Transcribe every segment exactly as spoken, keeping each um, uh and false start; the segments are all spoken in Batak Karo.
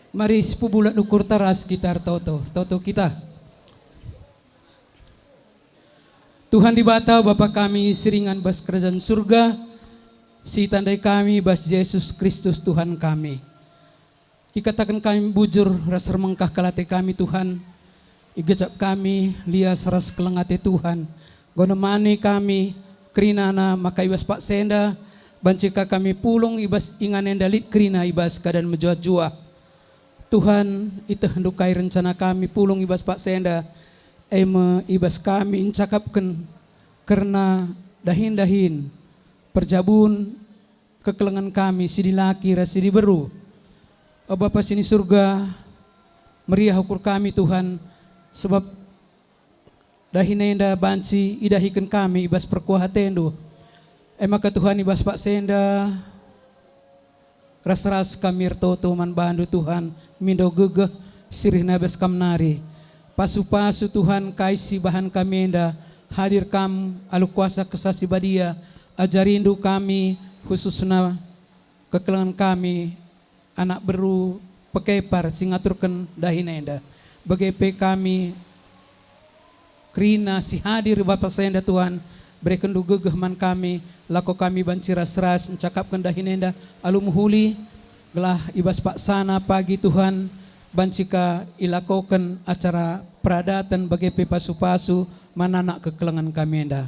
Mari sipebulak ukurta ras kita ertoto. Ertoto kita. Tuhan Dibata, Bapa kami si ringan bas Kerajaan Surga, si itandai kami bas Jesus Kristus Tuhan kami. Ikataken kami bujur ras ermengkah kal ate kami, Tuhan. Igejap kami lias ras keleng ate, Tuhan. Enggo nemani kami kerinana maka i bas paksa enda banci ka kami pulung i bas ingan enda lit kerina i bas keadaan mejuah-juah. Tuhan, itehndu kai rencana kami pulung i bas paksa enda, e me i bas kami ncakapken kerna dahin-dahin perjabun kekelengen kami si dilaki ras si diberu. O Bapa si ni Surga, meriah ukur kami, Tuhan, sebab dahin enda banci idahiken kami i bas perkuah ateNdu. E maka, Tuhan, i bas paksa enda ras-ras kami ertoto man baNdu, Tuhan, mindo gegeh si rehna i bas Kam nari. Pasu-pasu, Tuhan, kai si ibahan kami enda, hadir Kam alu kuasa Kesah Si Badia, ajariNdu kami, khususna kekelengen kami, anak beru pekepar si ngaturken dahin enda. Bage pe kami kerina si hadir i bas paksa enda, Tuhan, berekenNdu gegeh man kami, lako kami banci ras-ras ncakapken dahin enda alu mehuli, gelah i bas paksana pagi, Tuhan, banci ka ilakoken acara peradaten bage pe pasu-pasu man anak kekelengen kami enda.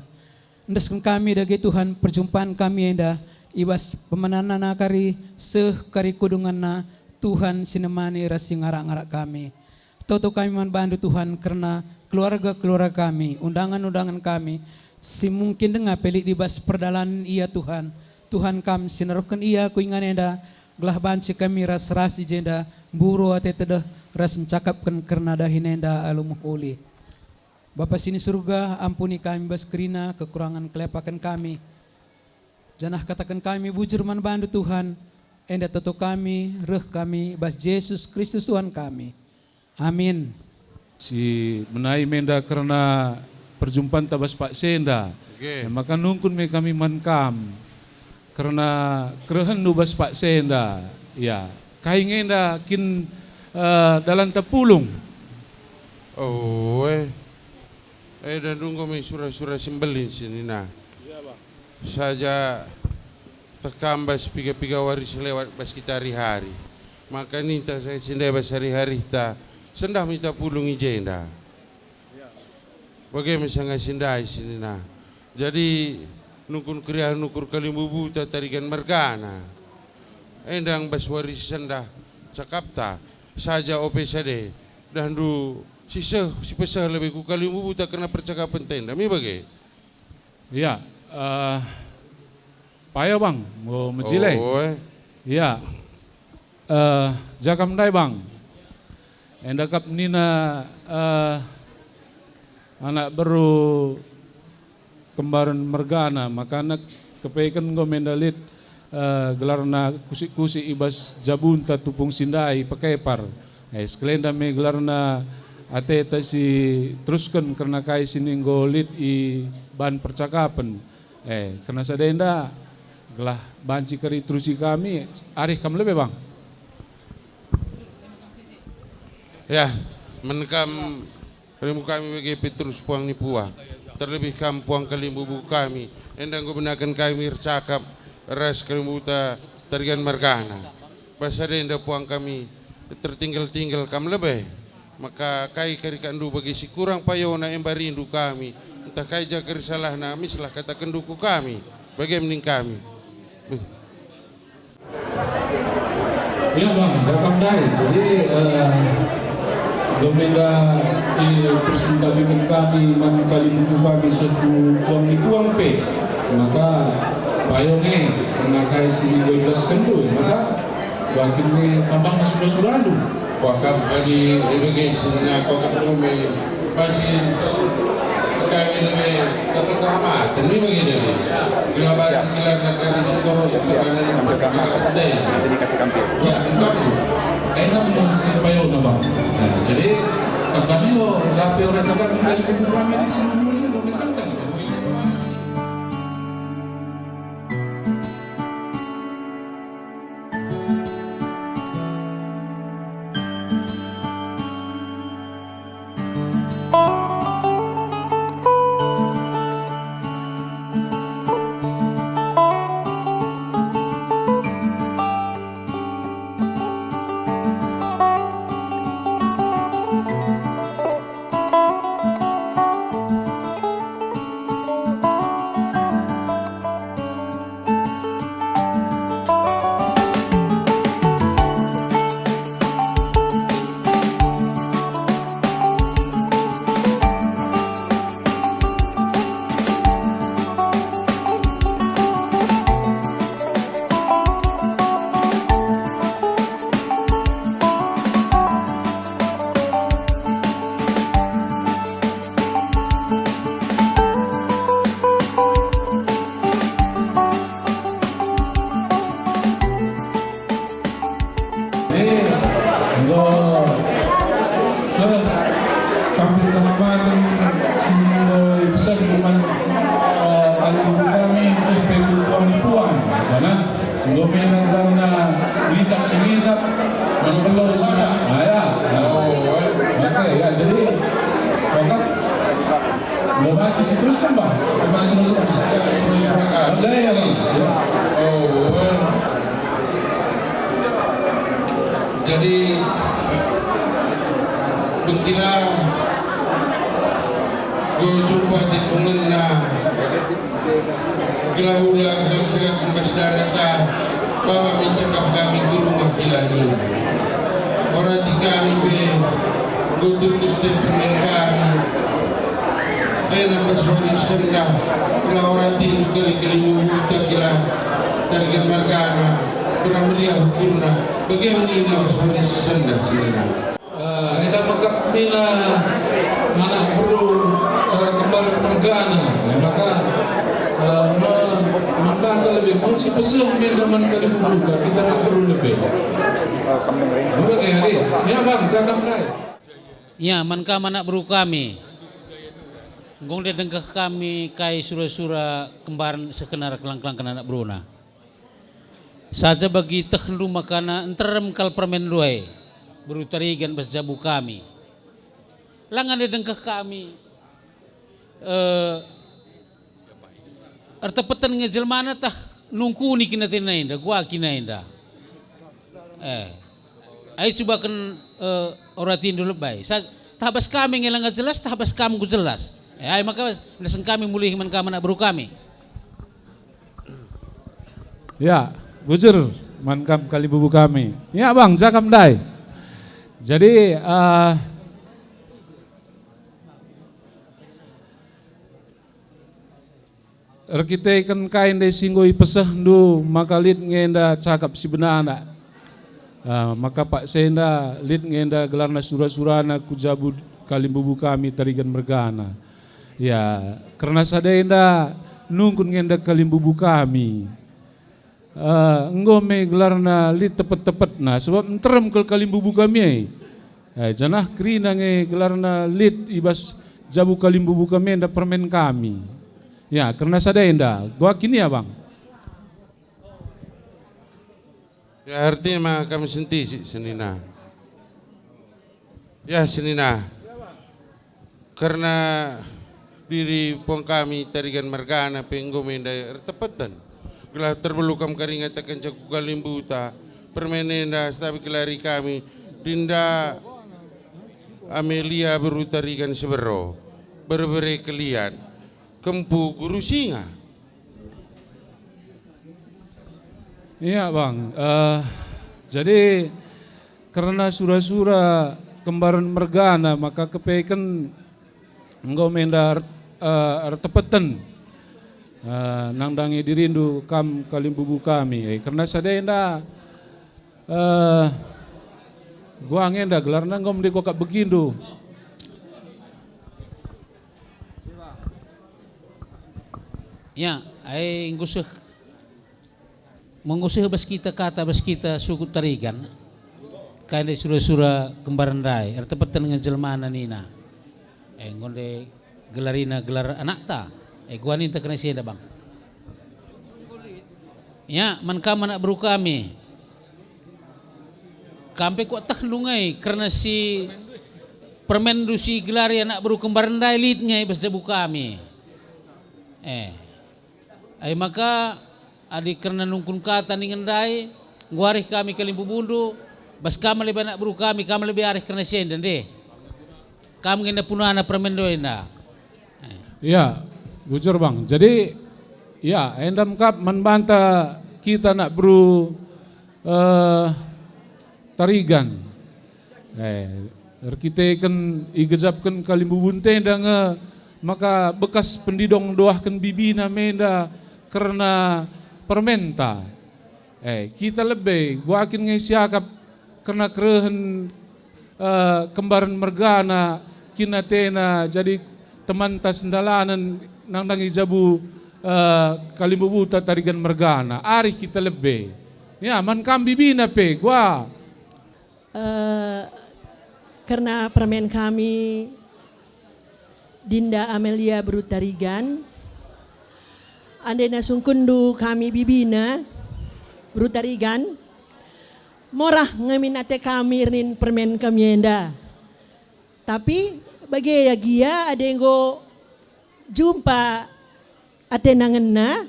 Endesken kami dage, Tuhan, perjumpan kami enda i bas pemenanna kari seh kari kudungenna, Tuhan si nemani ras si ngarak-ngarak kami. Toto kami man baNdu, Tuhan, kerna keluarga-keluarga kami, undangan-undangan kami, si mungkin denga pe lit i bas perdalanen ia, Tuhan. Tuhan, Kam si neruhken ia ku ingan enda, gelah banci kami ras-ras i jenda mburu ate tedeh ras ncakapken kerna dahin enda alu mehuli. Bapa si ni Surga, ampuni kami bas kerina kekurangen kelepaken kami. Janah kataken kami bujur man baNdu, Tuhan, enda toto kami, reh kami bas Jesus Kristus Tuhan kami. Amin. Si menai menda kerna perjumpanta bas paksa enda. Oke. E maka nungkun me kami man Kam kerna kerehenNdu bas paksa enda. Ya, kai nge enda kin, eh, dalanta pulung? Oh, eh. Eh, dan enggo me sura-sura si mbelin senina. Saja tekam bas piga-piga wari si lewat bas kita hari-hari. Maka ninta saya si ndai bas hari-harita, sendah me ita pulung i jenda. Bage me sanga si ndai senina. Jadi, nungkun keriahen ukur kalimbubuta tarigan mergana. Endang bas wari si sendah cakapta, saja ope sade, dahndu si seh, si peseh lebe ku kalimbubuta kerna percakapenta enda. Mi bage? Ya, eh, payo, Bang, enggo mejile. Oh, eh. Ya. Eh, jagam ndai, Bang. Enda kap nina, eh, anak beru kembaren mergana, maka nek kepeken enggo menda lit, eh, gelarna kusik-kusik i bas jabunta tupung si ndai pekepar. Eh, sekalenda me gelarna ateta si terusken kerna kai si enggo lit i ban percakapen. Eh, kerna sada enda, gelah banci kari terusi kami, arih kam lebe, Bang. Ya, man kam, rindu kami bage Petrus puang ni puang, terlebih kam puang kalimbubu kami, enda enggo benaken kami ercakap ras kalimbubuta tarigan mergana. Bas sada enda puang kami tertinggal-tinggal kam lebe. Maka kai kari katndu bage si kurang payona emba rindu kami, ntah kai ja kari salahna, mislah katakenndu ku kami, bage me ning kami. Ya, Bang, jagam ndai. Jadi, eh, enggo menda ipersentabiken kami man kalimbubu kami seh ku puang ni puang pe. Maka payo nge, kerna kai si enggo idaskenndu, maka bangkin nge tambahna sura-surandu. Kuakap adi ibege senina kuakap ngumbe. Pasti kami lebe kapal kehormatan ni bagi demi. Gelap bas gelar dan kami sekolah sekolah dan kami. Nanti dikasih kampil. Ya, enggak. Enak mau si payona, Bang. Nah, jadi, kami lo rapi orang kami dari kami di sini dulu, kami tentang. Kalau belum saja. Ah, ya. Oh, eh. Oke, ya, jadi, Bapak, mau baca si teruskan, Bang? Masih, masih, masih, masih, masih, Ada ya, Bang? Ya. Oh, eh. Jadi, beginilah gue jumpa di pengenna. Gelah ula gelah bas darata, baba min cekap kami ku rumah Kilani. Orati kami pe, enggo tutus te permen kami. Ena bas wari sendah, gelah orati kali-kali mubuta kila Tarigan Margana, kurang meriah ukurna, bage nina bas wari sendah senina. Eh, enda mekap nina anak beru, eh, kembar Mergana. Eh, maka, eh, me-, maka anta lebe mun si peseh menda man kalimbubuta kita anak beru lebe. Buka ke hari. Ya, Bang, cakap kai. Ya, man kam anak beru kami. Enggo nde dengkeh kami kai sura-sura kembar seh kena erkeleng-kelengken anak beruna. Saja bagi tehndu makana nterem kal permen ndu e, beru Tarigan bas jabu kami. Langa nde dengkeh kami, eh, ertepeten nge jelmana tah nungkuni kina tena enda, gua kina enda. Eh, ai cubaken, eh, oratindu lebai. Sa-, tah bas kami nge langa jelas, tah bas kam ku jelas. Eh, ai maka nesen kami mulihi man kam anak beru kami. Ya, bujur man kam kalimbubu kami. Ya, Bang, jakam ndai. Jadi, eh, erkiteken kai ndai si enggo ipesehndu maka lit nge enda cakap si benana. Ah, maka paksa enda lit nge enda gelarna sura-surana ku jabu kalimbubu kami Tarigan Mergana. Ya, kerna sada enda nungkun nge enda kalimbubu kami. Eh, enggo me gelarna lit tepet-tepetna, sebab nterem kal kalimbubu kami e. Eh, janah kerina nge gelarna lit i bas jabu kalimbubu kami enda permen kami. Ya, kerna sada enda, gua kin ia, Bang. Ya, ertina kami sentisik senina. Ya, senina. Kerna diri puang kami Tarigan Mergana pe enggo me ndai ertepeten. Gelah terbelu kam kari ngatakenca ku kalimbuta, permen enda setabi kelari kami, Dinda Amelia beru Tarigan Sebero, bere-bere kelian, kempu guru singa. Iya, Bang. Eh, jadi, kerna sura-sura kembaren mergana, maka kepeken enggo me enda er-, eh, ertepeten, eh, nandangi dirindu kam kalimbubu kami. Eh, kerna sada enda, eh, gua nge enda gelarna enggo mending kuakap begindu. Ya, ai enggo seh, enggo seh bas kita kata, bas kita suku Tarigan, kai ndai sura-sura kembaren ndai, ertepeten nge jelmana nina. Eh, enggo ndai gelarina gelar anakta. Eh, gua ninta kena si enda, Bang. Ya, man kam anak beru kami. Kam pe kuatehndu nge kerna si permenndu si gelari anak beru kembaren ndai lit nge bas jabu kami. Eh. Ai maka, adi kerna nungkun kata ningen ndai, nggo arih kami kalimbubundu, bas kam lebe anak beru kami, kam lebe arih kerna si enda, ndeh. Kam nge enda punana permenndu enda. Eh. Ya, bujur, Bang. Jadi, ya, enda mekap man banta kita anak beru, eh, Tarigan. Eh, erkiteken igejapken kalimbubunta enda nge maka bekas pendidong doahken bibina me enda kerna permenta. Eh, kita lebe, gua kin nge siakap kerna kerehen, eh, kembaren mergana, kin atena jadi temanta sendalanen nandangi jabu, eh, kalimbubuta Tarigan mergana. Arih kita lebe. Ya, man kam bibina pe, gua. Eh, kerna permen kami, Dinda Amelia Beru Tarigan, andena sungkunndu kami bibina Beru Tarigan, Morah nge min ate kami ernin permen kami enda. Tapi bage gia adi enggo jumpa atena ngena,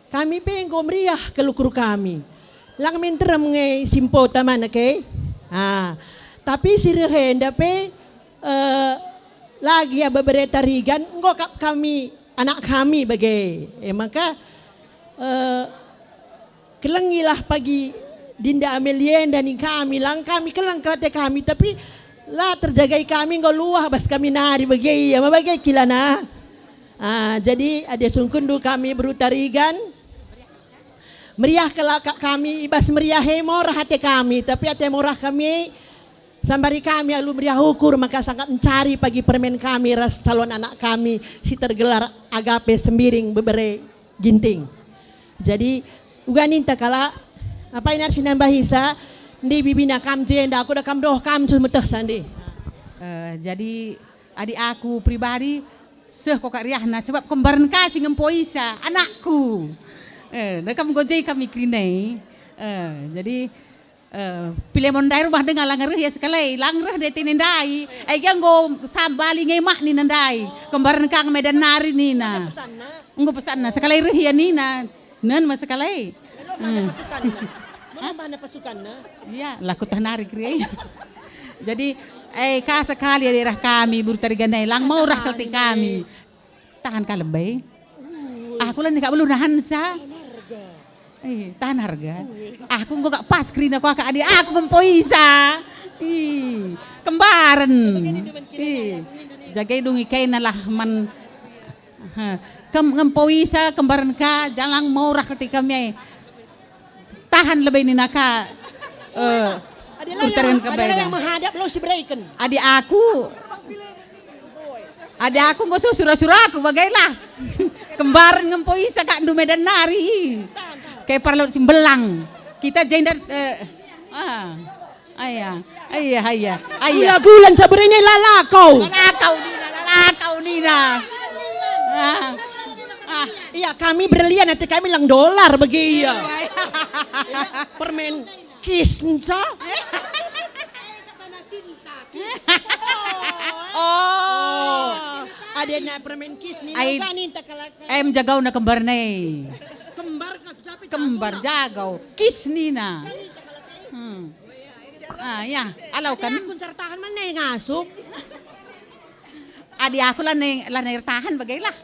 kami pe enggo meriah kal ukur kami. Lang min terem nge simpota mana ke? Ah, tapi si reh enda pe, eh, lagi ya bebere Tarigan, enggo kap kami, anak kami bage. E maka, eh, kelengilah pagi Dinda Amelia enda ning kami, lang kami keleng kal ate kami, tapi la terjagai kami enggo luah bas kami nari bage ia, ma bage kilana. Ah, jadi adi asungkunndu kami beru Tarigan, meriah kal kami, i bas meriah e morah ate kami, tapi ate morah kami sambari kami alu meriah ukur, maka sangkap mencari pagi permen kami ras calon anak kami si tergelar Agape Sembiring bebere Ginting. Jadi, uga ninta kalak, apai nari si nambahisa, ndi bibina kam jenda, aku da kam doh kam cu meteh sandi. Eh, jadi, adi aku pribadi, seh kokak riahna, sebab kembaren ka si ngempoisa, anakku. Eh, da kam gojai kami kerinai. Eh, jadi, Eh, Pilemon ndai rumah denga lang reh ia sekalai, lang reh de tene ndai. Ai gia enggo sambali nge mak nina ndai. Kembaren kang Medan nari nina. Pesanna. Enggo pesanna, sekalai reh ia nina. Nen ma sekalai. Mana Hmm. pasukanna? Mana, mana pasukanna? Iya, laku tah nari keri. Jadi, eh, ka sekali daerah kami, Buru Tarigan ndai, lang murah kal ate kami. Tahan ka lebe. Ui. Aku la nika beluh nahansa. Tahan harga. Eh, tahan harga. Ui. Aku enggo kak pas kerina kuakap adi aku ngempoisa. Ih, kembaren. Ih, jagai dungi kaina lah man. Ha, kem-, ngempoisa kembaren ka jalang murah kal ate kami ai. Tahan lebe nina ka, eh, Adi la yang, adi la yang menghadap lo si bereken. Adi aku, adi aku enggo sura-suraku bagailah. Kembaren ngempoisa kak ndu Medan nari. Kai parlot cimbelang. Kita jenda, eh, ah, aya, aya, aya, aya. Gula-gula ncaburini lalakau. Lalakau nina, lalakau nina. Ah, ah. Iya, kami berlian ate kami lang dolar bagi iya. Iya, iya. Permen kis nca. Oh. Adena permen kis ni ai, ninta kalak. Em jagau na kembar ne. Kembar ka jape kembar jagau. Kis nina. Hmm. Ah, ya, alau kan. Aku ncar tahan mana ngasup. Adi aku la ne, la ne ertahan bagailah.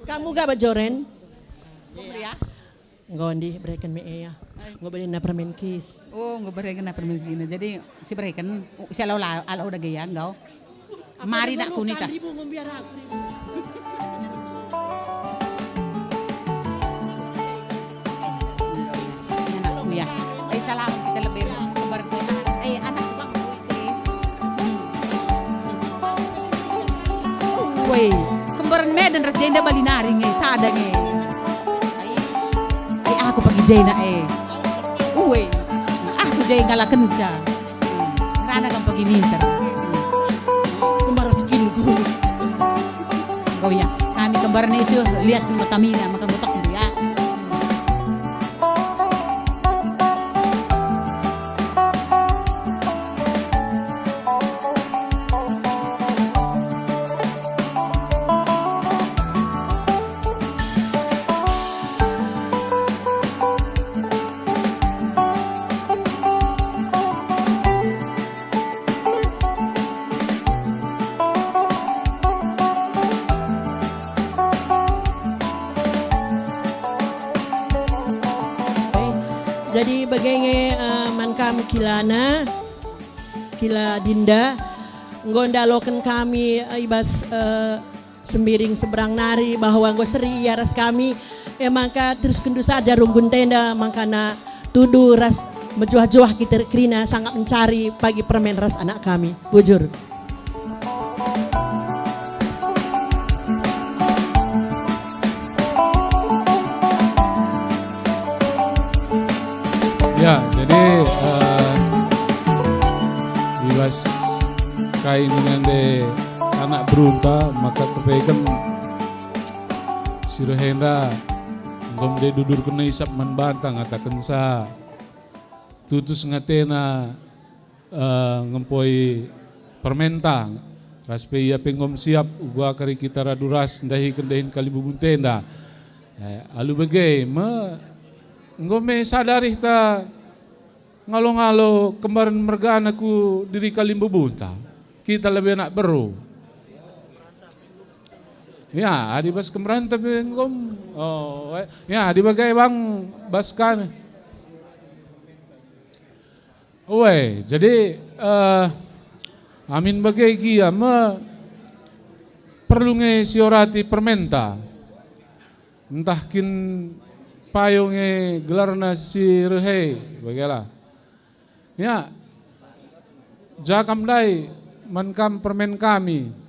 Kamu ga bajoren? Ya. Enggo ndih bereken me e ya. Enggo bereken na permen kis. Oh, enggo bereken na permen kis. Jadi si bereken, si alau la-, alau dage ya enggo. Mari nak kuni ta. Anakku ya. Eh, salam kita lebih kembar kota. Eh, anak bang. Woi, kembaren Medan ras jenda bali nari nge, sada nge. Ai, ai aku pagi jenda e. Uwe, aku jai ngalakenca. Rana kam pagi minter. Kembar rezekinku. Oh ya, kami kembar ni suh lias ni mata mina, maka gotok ya. Jadi bage nge, eh, man kam kilana, kila Dinda, enggo ndaloken kami, eh, i bas, eh, Sembiring seberang nari bahwa enggo seri ia ras kami, e maka teruskenndu saja runggun tenda, mangkana tudu ras mejuah-juah kita kerina sangap mencari pagi permen ras anak kami. Bujur. Ya, jadi, eh, i bas kai nande anak berunta, maka kepeken si rehenda enggo me dudurken isap man banta ngatakensa, tutus nge atena, eh, ngempoi permenta, ras pe ia pe enggo siap uga kari kita radu ras ndahiken dahin kalimbubunta enda. Eh, alu bage me, enggo me sada arihta ngalo-ngalo kembaren mergana ku diri kalimbubunta. Kita lebe anak beru. Ya, adi bas kemberen tapi enggo, oh, eh, ya, adi bage bang bas kami. Ue, jadi, eh, amin bage gia me perlu nge siorati permenta. Ntah kin payo nge gelarna si reh e, bagela. Ya, ja kam ndai man kam permen kami.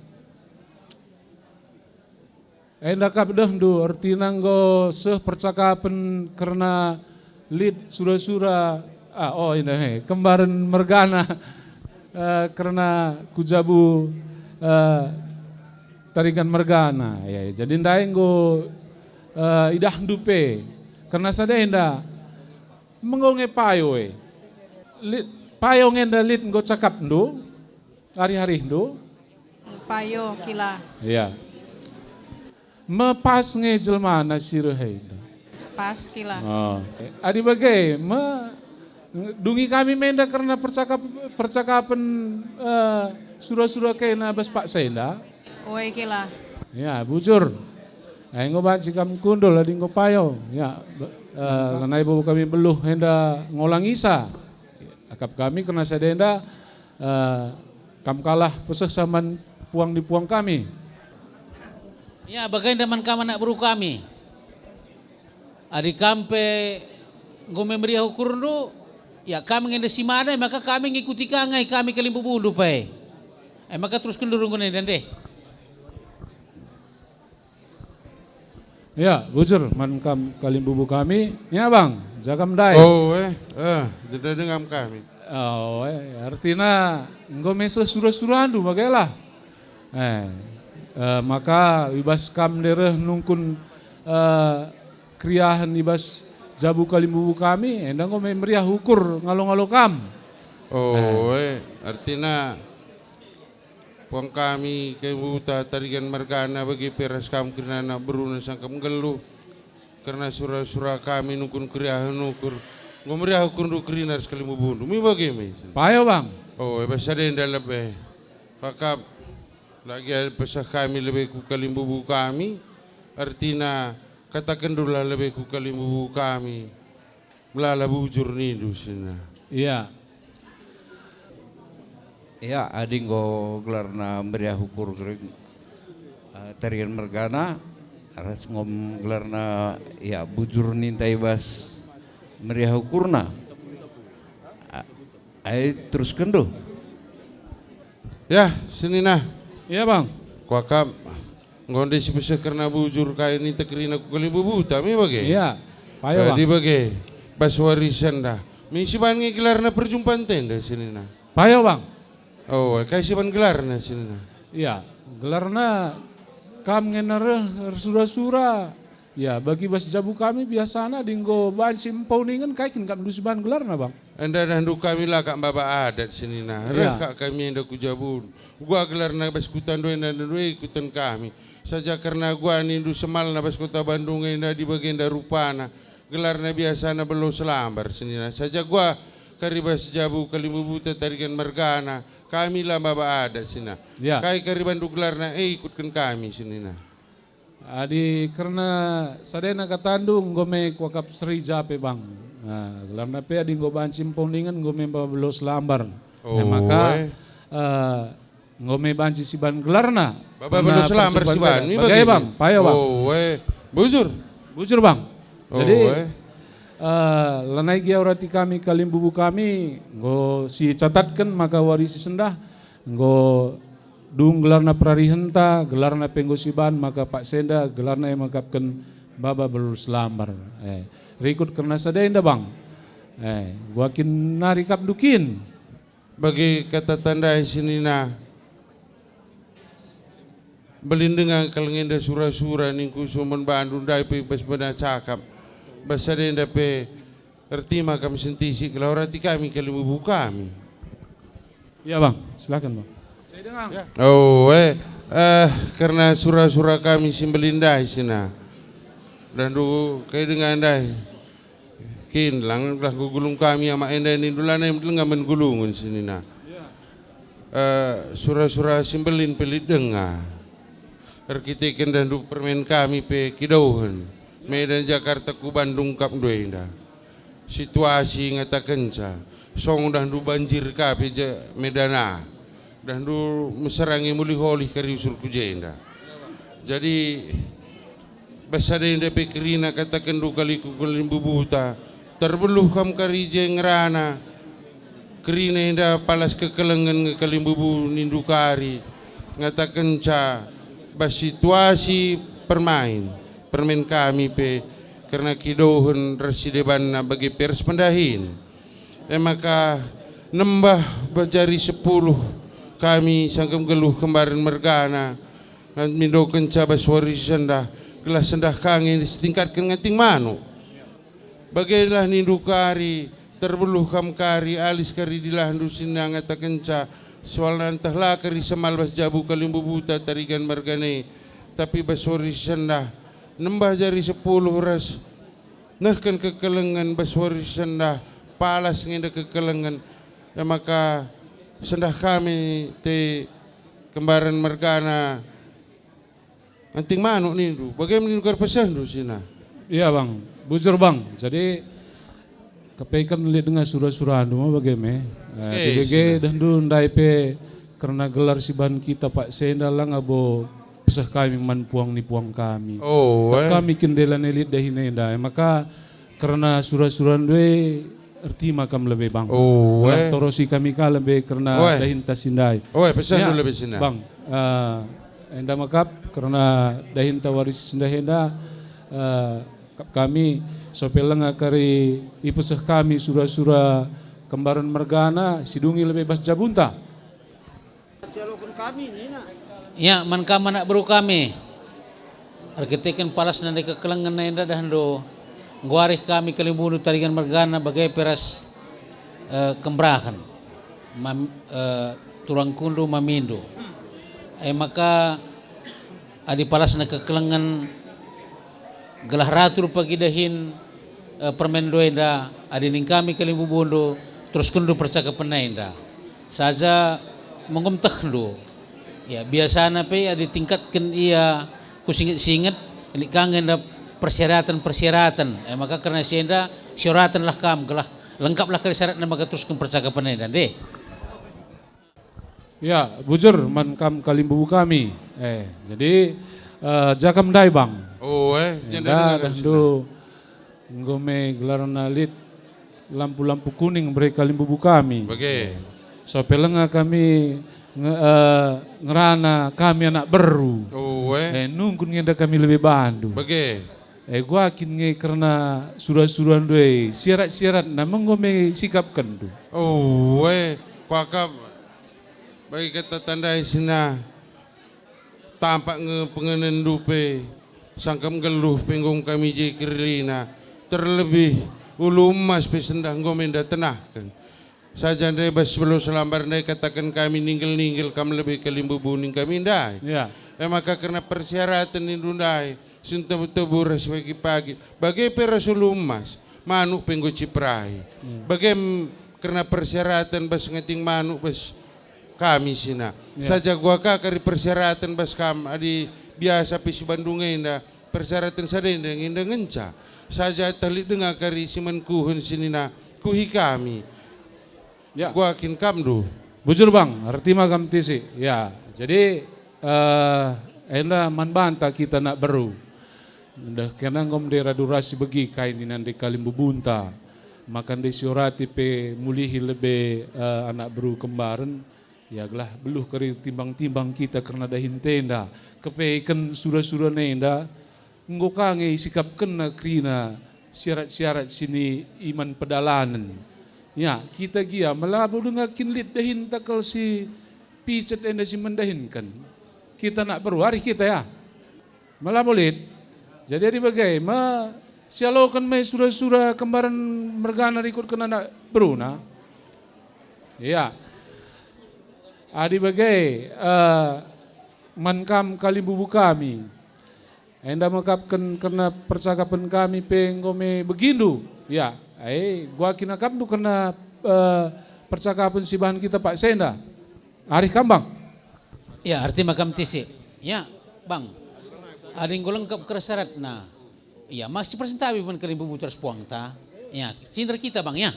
Enda kap dehndu, ertina enggo seh percakapen kerna lit sura-sura, ah, oh, enda, he, kembaren mergana, eh, kerna ku jabu, eh, tarigan mergana. Ya, jadi ndai enggo, eh, idahndu pe. Kerna sada enda, me enggo nge payo e. Lit, payo nge enda lit enggo cakapndu, arih-arihndu. Payo kila. Ya. Me pas nge jelmana si reh enda. Pas kila. Oh. Adi bage, me dungi kami me enda kerna percakap-, percakapen, eh, sura-sura kena bas paksa enda. Ue kila. Ya, bujur. Ai enggo banci kam kundul adi enggo payo. Ya, be-, eh, lanai bo kami beluh enda ngolangisa. Akap kami kerna sada enda, eh, kam kalah peseh saman puang ni puang kami. Ya, bagenda man kam anak beru kami. Adi kam pe enggo me meriah ukurndu, ya kam nge enda si mana, maka kami ngikuti ka nge kami kalimbubundu pe. E maka terusken dulu enggo enda ndeh. Ya, bujur man kam kalimbubu kami. Ya, Bang, ja kam ndai. Oh, eh, eh, jenda dengam kami. Oh, eh, ertina enggo me seh sura-surandu, bagela. Eh, eh, maka i bas kam ndereh nungkun, eh, keriahen i bas jabu kalimbubu kami, enda enggo me meriah ukur ngalo-ngalo kam. Oh, eh, ertina puang kami, kalimbubuta tarigan mergana bage pe ras kam kerina anak beruna sangkap nggeluh. Kerna sura-sura kami nungkun keriahen ukur. Enggo meriah ukurndu kerina ras kalimbubundu. Mi bage me. Payo, Bang. Oh, e bas sada enda lebe. Maka lagi peseh kami lebe ku kalimbubu kami. Ertina, katakendulah lebe ku kalimbubu kami. Melala bujur nindu sina. Iya. Iya, adi enggo gelarna meriah ukur gering, eh, tarian mergana, ras enggo gelarna, ya, bujur ninta i bas meriah ukurna. A-, ai teruskenndu. Ya, senina. Iya, Bang. Kuakap enggo ndai si peseh kerna bujur kai ninta kerina ku kalimbubuta, mi bage? Iya, payo, Bang. Adi bage, bas wari si enda. Mi siban nge gelarna perjumpanta enda, senina. Payo, Bang. Oh, kai siban gelarna, senina? Iya, gelarna kam nge nereh ersura-sura. Ya, bagi bas jabu kami biasana adi enggo banci mpa uningen kai kin kap ndu siban gelarna, Bang? Enda dahndu kami la kap maba adat senina. Reh kap kami enda ku jabun. Uga gelarna bas kutandu enda ndu e ikuten kami. Saja kerna uga nindu semalna bas kota Bandung enda adi bagenda rupana. Gelarna biasana Belo Selambar senina. Saja uga kari bas jabu kalimbubuta tarigan mergana. Kami la maba adat senina. Ya. Kai kari bandu gelarna e ikutken kami senina. Adi kerna sadena katandu enggo me kuakap Seri Jape, Bang. Nah, gelarna pe adi enggo banci mpa uningen enggo me maba Belo Selambar. Oh, eh, maka, eh, enggo me banci siban gelarna. Baba Belo Selambar siban, mi bage, Bang. Payo, Bang. Oh, eh, bujur. Bujur, Bang. Jadi, eh, lanai gia urati kami kalimbubu kami enggo sicatatken maka wari si sendah enggo dung gelarna perarihenta, gelarna pe enggo siban, maka paksa enda gelarna e mekapken baba Belo Selambar. Eh, rikut kerna sada enda, Bang. Eh, gua kin nari kap dukin. Bage kata tandai senina, belin denga kal ngenda sura-sura ningku sumben bandu ndai pe bas bena cakap. Bas sada enda pe Ertima kami sentisi, gelah orati kami kalimbubu kami. Ya, Bang, silakan, Bang. Saya dengar. Ya. Oh, eh, eh, kerna sura-sura kami si mbelin ndai sina. Dahndu kai denga ndai. Kin lang gelah gulung kami ama enda nindu lanai denga men gulungen sinina. Ya. Eh, sura-sura si mbelin pe lit denga. Erkiteken dahndu permen kami pe kidauhen. Medan, Jakarta, ku Bandung kap ndai enda. Situasi ngatakenca, song dahndu banjir ka pe je Medan ah. Dahndu mesera nge mulih-olih kari usur ku jenda. Jadi, bas sada enda pe kerina katakenndu kaliku kalimbubuta, terbeluh kam kari je ngerana. Kerina enda palas kekelengen nge kalimbubu nindu kari, ngatakenca bas situasi permain, permen kami pe kerna kidohen ras si debanna bage pe ras pendahin. E maka nembah bas jari sepuluh kami sangkep nggeluh kembaren mergana, mindokenca bas wari sendah, gelah sendah ka nge sitingkatken nganting manuk. Bagelah nindu kari, terbeluh kam kari, alis kari dilahndu si ngatakenca, soalna ntah la kari semal bas jabu kalimbubuta tarigan mergana e, tapi bas wari sendah, nembah jari sepuluh ras nehken kekelengen bas wari sendah, palas nge enda kekelengen. E maka sendah kami te kembaren mergana nganting manuk nindu. Bage me nindu kari pesehndu sina. Iya, Bang. Bujur, Bang. Jadi, kepeken lit denga sura-surandu me bage me. Eh, Eh, dibege sina. Dahndu ndai pe kerna gelar si bahan kita paksa enda langa bo peseh kami man puang ni puang kami. Oh, Tep eh. Kami kin dela nelit dahin enda. E maka kerna sura-surandu e ertima kam lebe, Bang. Oh, Gelah eh. Torosi kami ka lebe kerna Oh, eh. Dahinta si ndai. Oh, eh, pesehndu Ya, lebe sina. Bang, eh, enda me kap kerna dahinta wari si sendah enda, eh, kap kami sope lenga kari ipeseh kami sura-sura kembaren mergana si dungi lebe bas jabunta. Sialoken kami nina. Ya, man kam anak beru kami. Erkiteken palas nande kekelengen enda dahndu, enggo arih kami kalimbundu tarigan mergana bage pe ras, eh, kemberahen. Mam-, eh, turangkundu mamindu. E maka adi palasna kekelengen gelah ratur pagi dahin, eh, permenndu enda, adi ning kami kalimbubundu, teruskenndu percakapen enda. Saja mengumtehndu. Ya, biasana pe adi tingkatken ia ku singet-singet, lit ka nge enda persyaratan-persyaratan. E maka kerna si enda, sioratenlah kam, gelah lengkaplah kari syaratna maka terusken percakapen enda, ndeh. Ya, bujur man kam kalimbubu kami. Eh, jadi, eh, ja kam ndai, Bang. Oh, eh, Enda jenda dengar dahndu enggo me gelarna lit lampu-lampu kuning bere kalimbubu kami. Bage. Eh, sope lenga kami nge-, eh, ngerana kami anak beru. Oh, eh. Eh, nungkun nge enda kami lebe bandu. Bage. Eh, gua kin nge kerna sura-surandu e, syarat-syaratna me enggo me sikapkenndu. Oh, eh, kuakap bagi kata tandai sina tampak nge pengenenndu pe, sangkap nggeluh pe enggo kami je kerina, terlebih ulu emas pe sendah enggo me enda tenahken. Saja ndai bas belo selambar ndai kataken kami ninggel-ninggel kam lebe kalimbubu ning kami ndai. Ya. E maka kerna persyaratan nindu ndai, si ntebu-tebu ras pagi-pagi, bage pe ras ulu emas, manuk pe enggo ciperai. Hmm. Bage m-, kerna persyaratan bas nganting manuk bas kami sina. Ya. Saja gua ka kari persyaratan bas kam adi biasa pe si Bandung enda, persyaratan sada enda nge enda ngenca. Saja tah lit denga kari si man kuhen si nina, kuhi kami. Ya. Gua kin kapndu. Bujur, Bang, ertima kam tisi. Ya, jadi, eh, enda man banta kita anak beru. Ndeh kena enggo me radu ras sibegi kai nina ndai kalimbubunta. Maka ndai siorati pe mulihi lebe, eh, anak beru kembaren. Ya, gelah beluh kari timbang-timbang kita kerna dahinta enda. Kepeken sura-sura enda. Enggo ka nge isikapkenna kerina syarat-syarat si ni iman pedalanen. Ya, kita gia melabo denga kin lit dahinta kal si picet enda si mendahinken. Kita nak beru arih kita ya. Melabo lit. Jadi adi bage me Sialoken me sura-sura kembaren mergana rikutken anak beruna. Ya. Adi bage, eh, man kam kalimbubu kami. Enda mekapken kerna percakapen kami pe enggo me begindu. Ya, ai, gua kin akapndu kerna, eh, percakapen si bahan kita paksa enda. Arih kam, Bang. Ya, arti makam tisi. Ya, Bang. Adi enggo lengkap kera syaratna. Ya, maka sipersentabi man kalimbubu ras puangta. Ya, cinder kita, Bang, ya.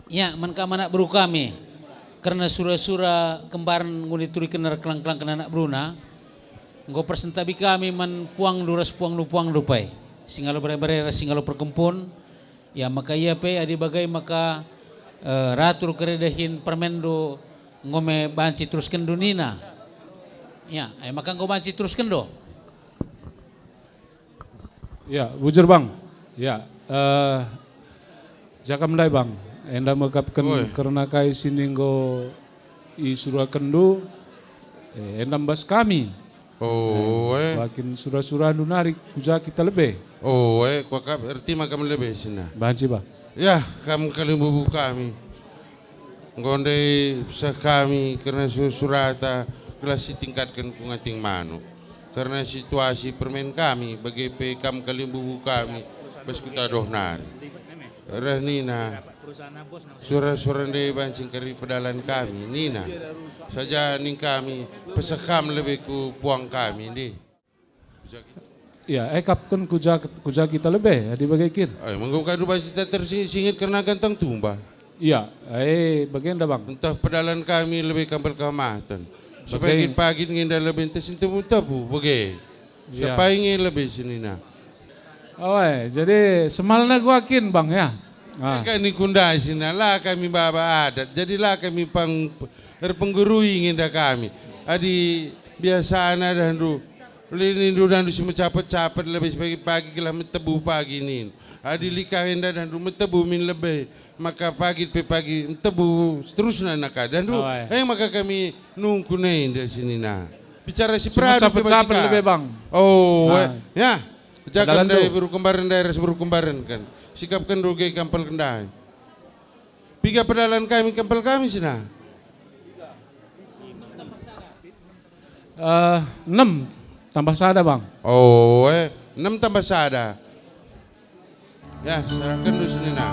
Ya, man kam anak beru kami. Kerna sura-sura kembaren enggo ituriken erkeleng-kelengken anak beruna, enggo persentabi kami man puangndu ras puangndu puangndu pe. Singalo bere-bere ras singalo perkempun. Ya, maka ia pe adi bage maka, eh, ratur keredahin permenndu enggo me banci teruskenndu nina. Ya, e maka enggo banci teruskenndu. Ya, bujur, Bang. Ya, eh, jaka me ndai, Bang. Enda mekapken Oi. kerna kai si enggo isurakenndu, eh, enda mbas kami. Oh, Eh, eh. Bakin sura-surandu nari ku ja kita lebe. Oh, eh, kuakap erti maka lebe sina. Banci, Bang. Ya, kam kalimbubu kami. Enggo ndai peseh kami kerna su-, surata gelah sitingkatken ku nganting manuk. Kerna situasi permen kami, bage pe kam kalimbubu kami bas kuta doh nari. Reh nina, sura-sura ndai banci ngkeri pedalan kami, nina, saja ning kami, peseh kam lebe ku puang kami, ndai. Ya, e kap kin ku ja, ku ja kita lebe, adi bage kin. Ai, menggo kadu banci ta tersingit-singit kerna gantang tumba. Ya, e bagenda, Bang. Ntah pedalan kami lebe kampel kehamaten. Supaya Bage. Kin pagin ngenda lebe ntah si tebu-tebu, bage. Ya. Siapai nge lebe senina. Oe, jadi semalna gua kin, Bang, ya. Ah. Kan nikundai sina, la kami baba adat, jadi la kami pang erpenggurui ngenda kami. Adi biasana dahndu, Linindu dandu si mecapet-capet lebe si pagi-pagi gelah metebu pagi nin. Adi lit ka enda dandu metebu min lebe, maka pagi pe pagi metebu seterusna naka dandu. Oh, eh. Eh, maka kami nungkun enda senina. Bicara si Si perahu mecapet-capet lebe, Bang. Oh, Nah. eh. Ya. Jaga Andalan ndai tu. Beru kembaren ndai ras beru kembaren kan. Sikap kendu ge kampel kendai. Piga pedalan kami kempel kami sina? Eh, enam tambah sada, Bang. Oh, eh, enam tambah sada. Ya, serahken dulu senina.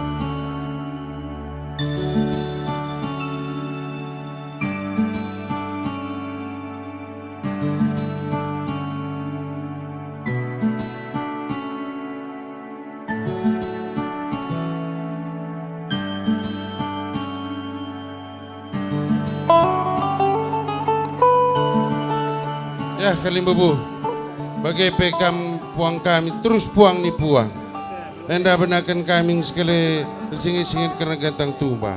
Ya, kalimbubu. Bage pe kam puang kami, terus puang ni puang. Enda benaken kami sekali singit-singit kerna gantang tumba.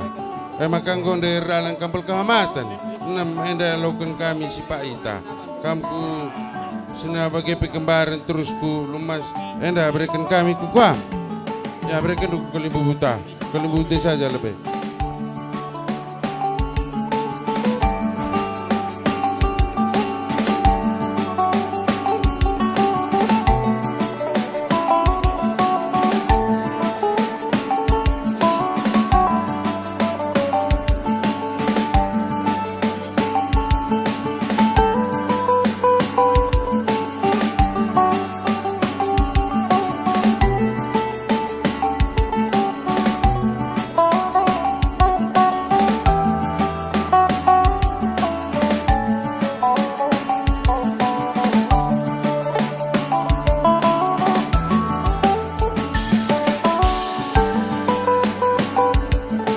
E maka enggo ndai erdalan kampel kehamaten. Enem enda loken kami si paita. Kam ku sina bage pe kembaren terus ku lumas. Enda bereken kami ku kuam. Ya, bereken ku kalimbubuta. Kalimbubuta saja lebe.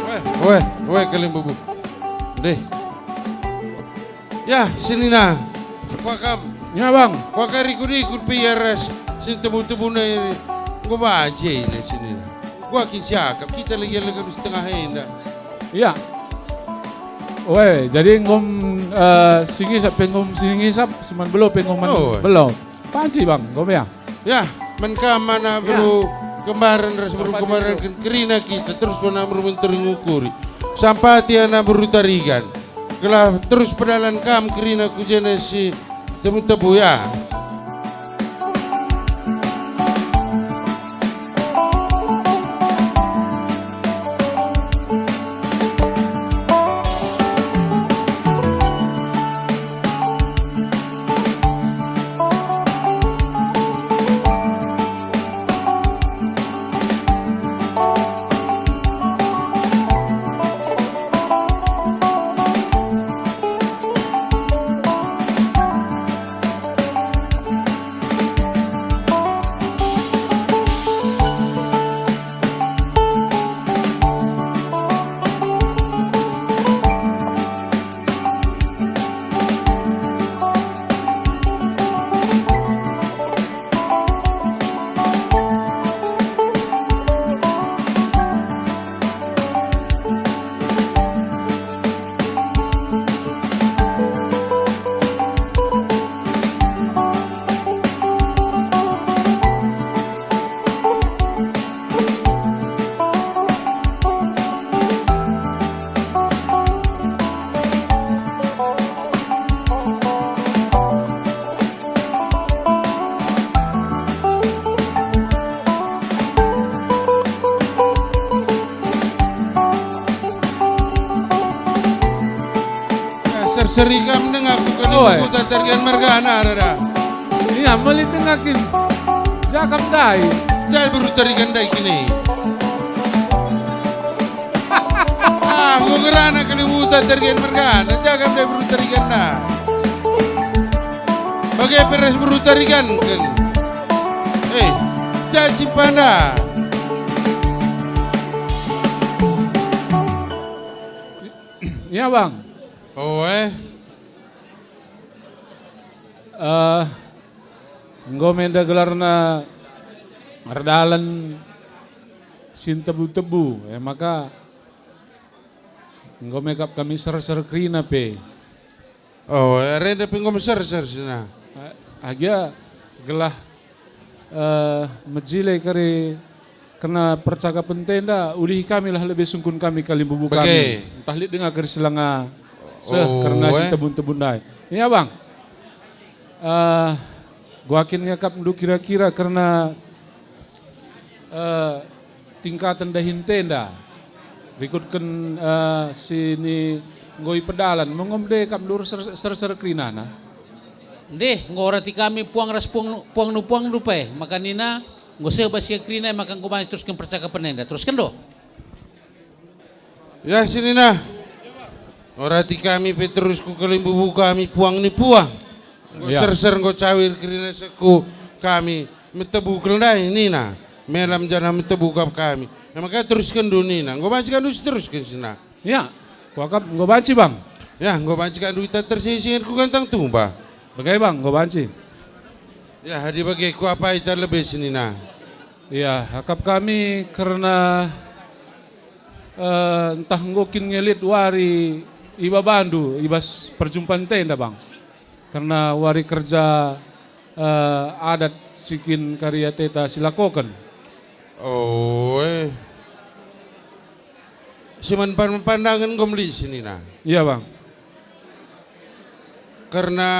Weh, weh, weh, kalimbubu. Deh. Ya, senina. Kuakap. Ya, Bang. Kuakap rikut-rikut pe ia ras si tebu-tebuna ini. Enggo banci ia senina. Kuakap siakap, kita lagi lega setengah enda. Ya. Weh, jadi enggo, eh, si ngisap pe enggo si ngisap, si man belo pe enggo man Oh. belo. Banci, Bang, enggo ya. Ya, man kam anak Ya. beru kembaren ras beru Sampai kembaren dulu. Ken-, kerina kita, terus anak beru menteri ngukuri. Sampati anak beru tarigan. Gelah terus pedalan kam kerina ku jenda si tebu-tebu, ya. Seri kam denga ku kena Oi. Kuta Tarigan mergana, dada. Ia, meli denga kin. Jakam dai. Jai beru Tarigan dai kini. Ah, ku ngerana kena Kuta Tarigan mergana, jakam dai beru Tarigan na. Bage peres beru Tarigan ken. Eh, caci panda. Ya, Bang. Oh, eh. Eh, enggo me enda gelarna erdalan si ntebu-tebu, e maka enggo me kap kami serser kerina pe. Oh, erenda pe enggo meserser sina. Eh, agia gelah eh, mejile kari kerna percakapen enda, ulihi kami lah lebe sungkun kami kalimbubu kami. Bage. Ntah lit denga kari selanga seh Oh, kerna si eh. Tebun-tebun ndai. Ya, Bang. Eh, gua kin ngakapndu kira-kira kerna, eh, tingkaten dahin tenda. Rikutken, eh, si ni enggo ipedalan, mengom de kap ndur ser-, ser-, ser kerinana. Ndeh, enggo rati kami puang ras puang, puang nu puangndu pe, maka nina, enggo seh bas ia kerina, maka enggo banci terusken percakapen enda. Terusken do. Ya, si nina. Enggo rati kami pe terus ku kalimbubu kami puang ni puang. Enggo Ya. Ser-ser enggo cawir kerina seku kami metebu kel ndai nina. Melam janah metebu kap kami. E maka teruskenndu nina. Enggo banci kap ndu si terusken sina. Ya, kuakap enggo banci, Bang. Ya, enggo banci kap ndu ita tersisir ku gantang tumba. Bage, Bang, enggo banci. Ya, adi bage kuapai ita lebe senina. Ya, akap kami kerna, eh, ntah enggo kin nge lit wari ibabandu i bas perjumpan tenda, Bang. Kerna wari kerja, eh, adat si kin kari ateta silakoken. Oh, eh. Si man pan-, pandangen enggo meli senina. Iya, Bang. Kerna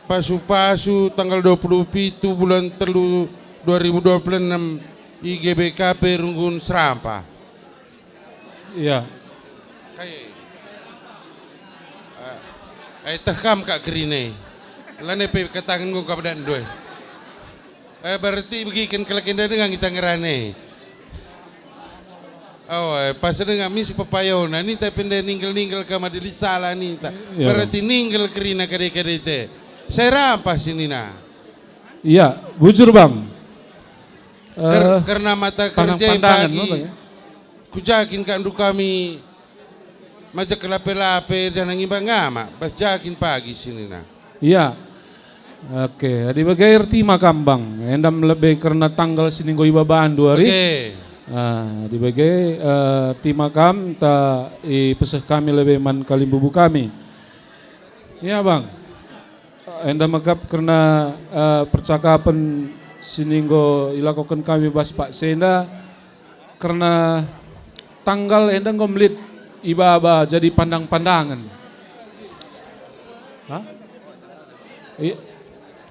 pasu-pasu tanggal dua puluh pitu bulan telu dua ribu dua puluh enam i G B K P Runggun Serampa. Iya. Kai. Eh, eh, teh kam kak kerine. Lane pe kataken enggo kap dan due. Eh, berarti begiken kalak enda denga nita ngerane. Oh, eh, pas denga mis pepayona, nita pe enda ninggel-ninggel ka madili sala nita. Iya, berarti Bang. Ninggel kerina kade-kade te. Saya rampas sinina. Iya, bujur, Bang. Ker-, eh, kerna mata kerja pandang-pandangan, pagi. Apa ya? Kujakin kak ndu kami majak lape-lape janah ngimba ngamak, bas jakin pagi sinina. Iya. Oke, adi bage ertima kam, Bang. Enda me lebe kerna tanggal si enggo ibabandu ari. Oke. Ah, adi bage, eh, ertima kam, ta ipeseh kami lebe man kalimbubu kami. Iya, Bang. Enda me kap kerna, eh, percakapen si enggo ilakoken kami bas paksa enda, kerna tanggal enda enggo melit ibaba jadi pandang-pandangen. Hah? I-,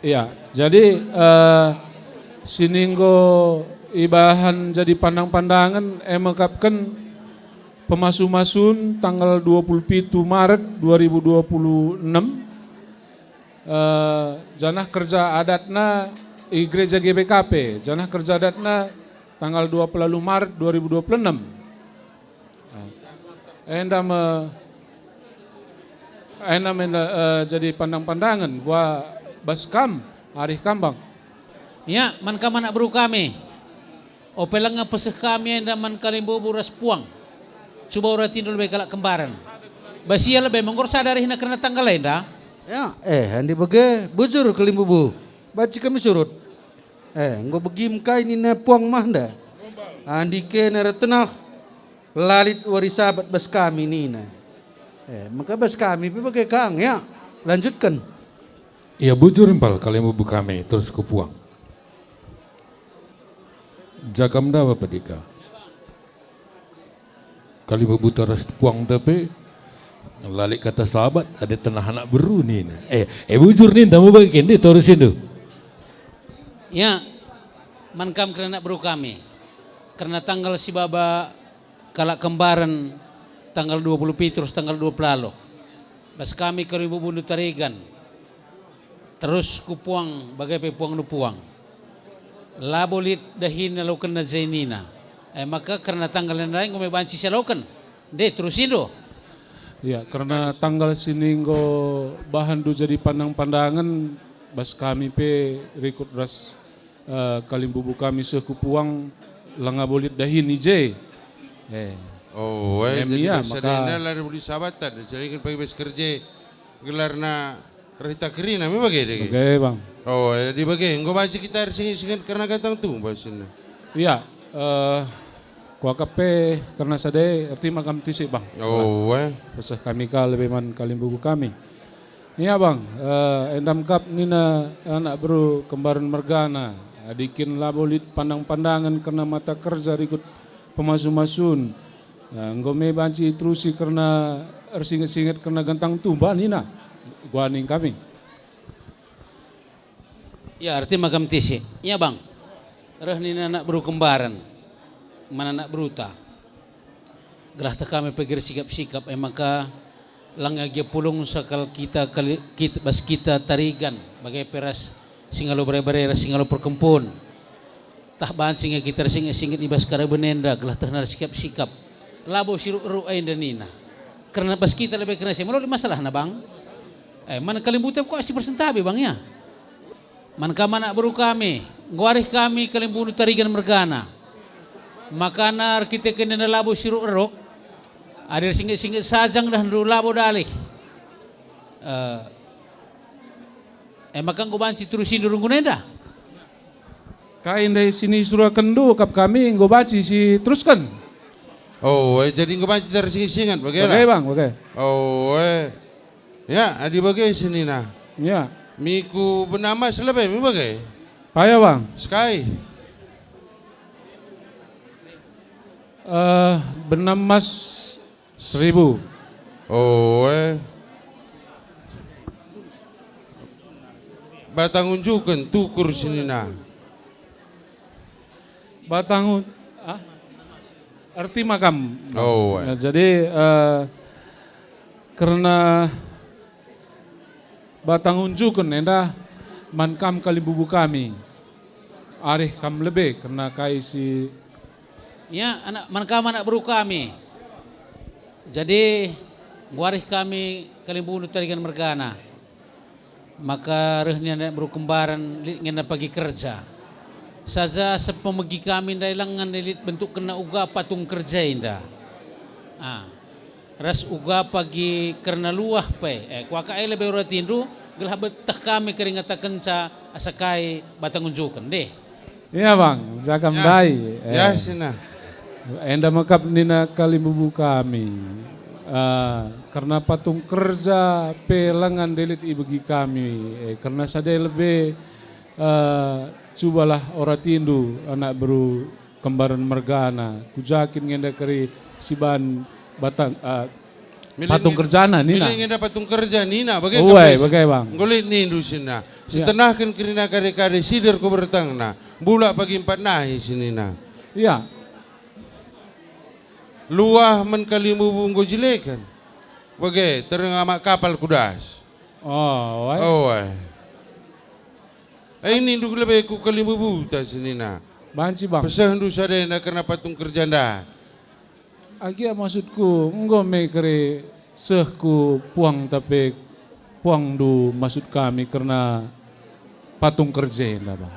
iya, jadi, eh, si enggo ibahan jadi pandang-pandangen, e me kap ken pemasu-masun tanggal dua puluh pitu Maret dua ribu dua puluh enam, eh, janah kerja adatna i Gereja G B K P, janah kerja adatna tanggal dua puluh Maret dua ribu dua puluh enam. Nah, enda me, enda me enda, eh, jadi pandang-pandangen bua bas kam, arih kam, Bang. Ya, man kam anak beru kami. Ope langa peseh kami enda man kalimbubu ras puang. Cuba uratindu lebe kalak kembaran. Bas ia lebe me enggo ersada arihna kerna tanggal enda. Ya, eh, adi bage, bujur kalimbubu. Banci kami surut. Eh, enggo begim kai nina puang mah enda. Adi kena ertenah, la lit wari Sabat bas kami nina. Eh, maka bas kami pe bage kang, ya. Lanjutken. Ia bujur impal kalimbubu kami terus ku puang. Jakam ndai Bapa Dika. Kalimbubu ras puang nda pe, la lit kata Sabat, adi tenah anak beru nina. Eh, eh, bujur ninta me bage kende torusindu. Ya, man kam kerna anak beru kami. Kerna tanggal si baba kalak kembaren tanggal dua puluh pitu ras tanggal dua puluh alu. Bas kami kalimbubundu Tarigan, terus ku Puang, bage pe puangndu Puang. Labo lit dahin nalokenna je nina. E maka kerna tanggal ndai enggo me banci sialoken. Nde, terusindu. Ya, kerna tanggal si enggo bahanndu jadi pandang-pandangen, bas kami pe rikut ras eh, kalimbubu kami seh ku Puang, langa bo lit dahin i je. Eh. Oh, eh, em jadi ia, bas maka sadena la lit sabatan, jadi kan pagi bas kerja, gelarna Rita Kerina, me bage dage? Bage, Bang. Oh, eh, di bage, enggo banci kita ersinget-singet kerna gantang tumba sinna. Iya, eh, kuakap pe kerna sada e, erti maka mtisik, Bang. Oh, eh. Peseh kami ka lebe man kalimbubu kami. Ia, Bang, eh, enda me kap nina anak beru kembaren mergana, adi kin labo lit pandang-pandangen kerna mata kerja rikut pemasu-masun, eh, enggo me banci terusi kerna ersinget-singet kerna gantang tumba nina, guaning kami. Ya, erti maka mtisik. Ya, Bang. Reh nina anak beru kembaren, man anak beruta. Gelah teh kami pagi ersikap-sikap, e maka langa gia pulung sakal kita kali, kit-, bas kita Tarigan, bage pe ras si ngalo bere-bere ras si ngalo perkempun. Tah banci nge kita ersinget-singet i bas karaben enda, gelah tehna ersikap-sikap. Labo si ruk-ruk enda nina. Kerna bas kita lebe kerna si, melo masalahna, Bang. Eh, man kalimbubu kuakap si persentabi, Bang, ya. Man kam anak beru kami, enggo arih kami kalimbubundu Tarigan mergana. Makana erkiteken enda labo si ruk-ruk, adi ersinget-singet saja ngedahndu labo dalih. Eh, e maka enggo banci terusindu rungguna enda? Kai ndai si nisurakenndu kap kami enggo banci siterusken. Oh, eh, jadi enggo banci tersinget-singet, bage la? Bage, Bang, bage. Oh, eh. Ya, adi bage senina. Ya. Miku benam mas lebe me bage? Paya, Bang. Sekai. Eh, benam mas seribu. Oh, eh. Batang unjuken tukur senina. Batang un-, ah? Erti maka kam. Oh, eh. Nah, jadi, eh, kerna batang unjuken enda man kam kalimbubu kami. Arih kam lebe kerna kai si. Ya, anak, man kam anak beru kami. Jadi, enggo arih kami kalimbubundu Tarigan mergana. Maka reh nina anak beru kembaren, lit nge enda pagi kerja. Saja sepemegi kami ndai lenga ndai lit bentukkenna uga patung kerja enda. Ah. Ras uga pagi kerna luah pe. Eh, kuakap e lebe uratindu, gelah beteh kami keringatakenca asa kai batang unjuken, deh. Iya, Bang, jagam ndai. Ya, eh, sina. Enda me kap nina kalimbubu kami. Ah, kerna patung kerja pe lenga ndai lit ibegi kami. Eh, kerna sada lebe, eh, cubalah uratindu anak beru kembaren mergana. Kuja kin nge enda keri siban batang, ah, Milih patung nge-, kerjana, nina. Milih nge enda patung kerja, nina, bage. Uai, kap bage, Bang. Enggo lit nindu sina. Ya. Sitenahken kerina kade-kade sider ku bertangna. Bulak pagi empat nahi senina. Ya. Luah man kalimbubu enggo jileken. Bage, tereng amak kapal kudas. Oh, uai. Oh, uai. Eh, nindu lebe ku kalimbubuta senina. Banci, Bang. Pesehndu sada enda kerna patung kerja enda. Agia maksudku, enggo me keri seh ku puang, tapi puangndu maksud kami kerna patung kerja enda, Bang.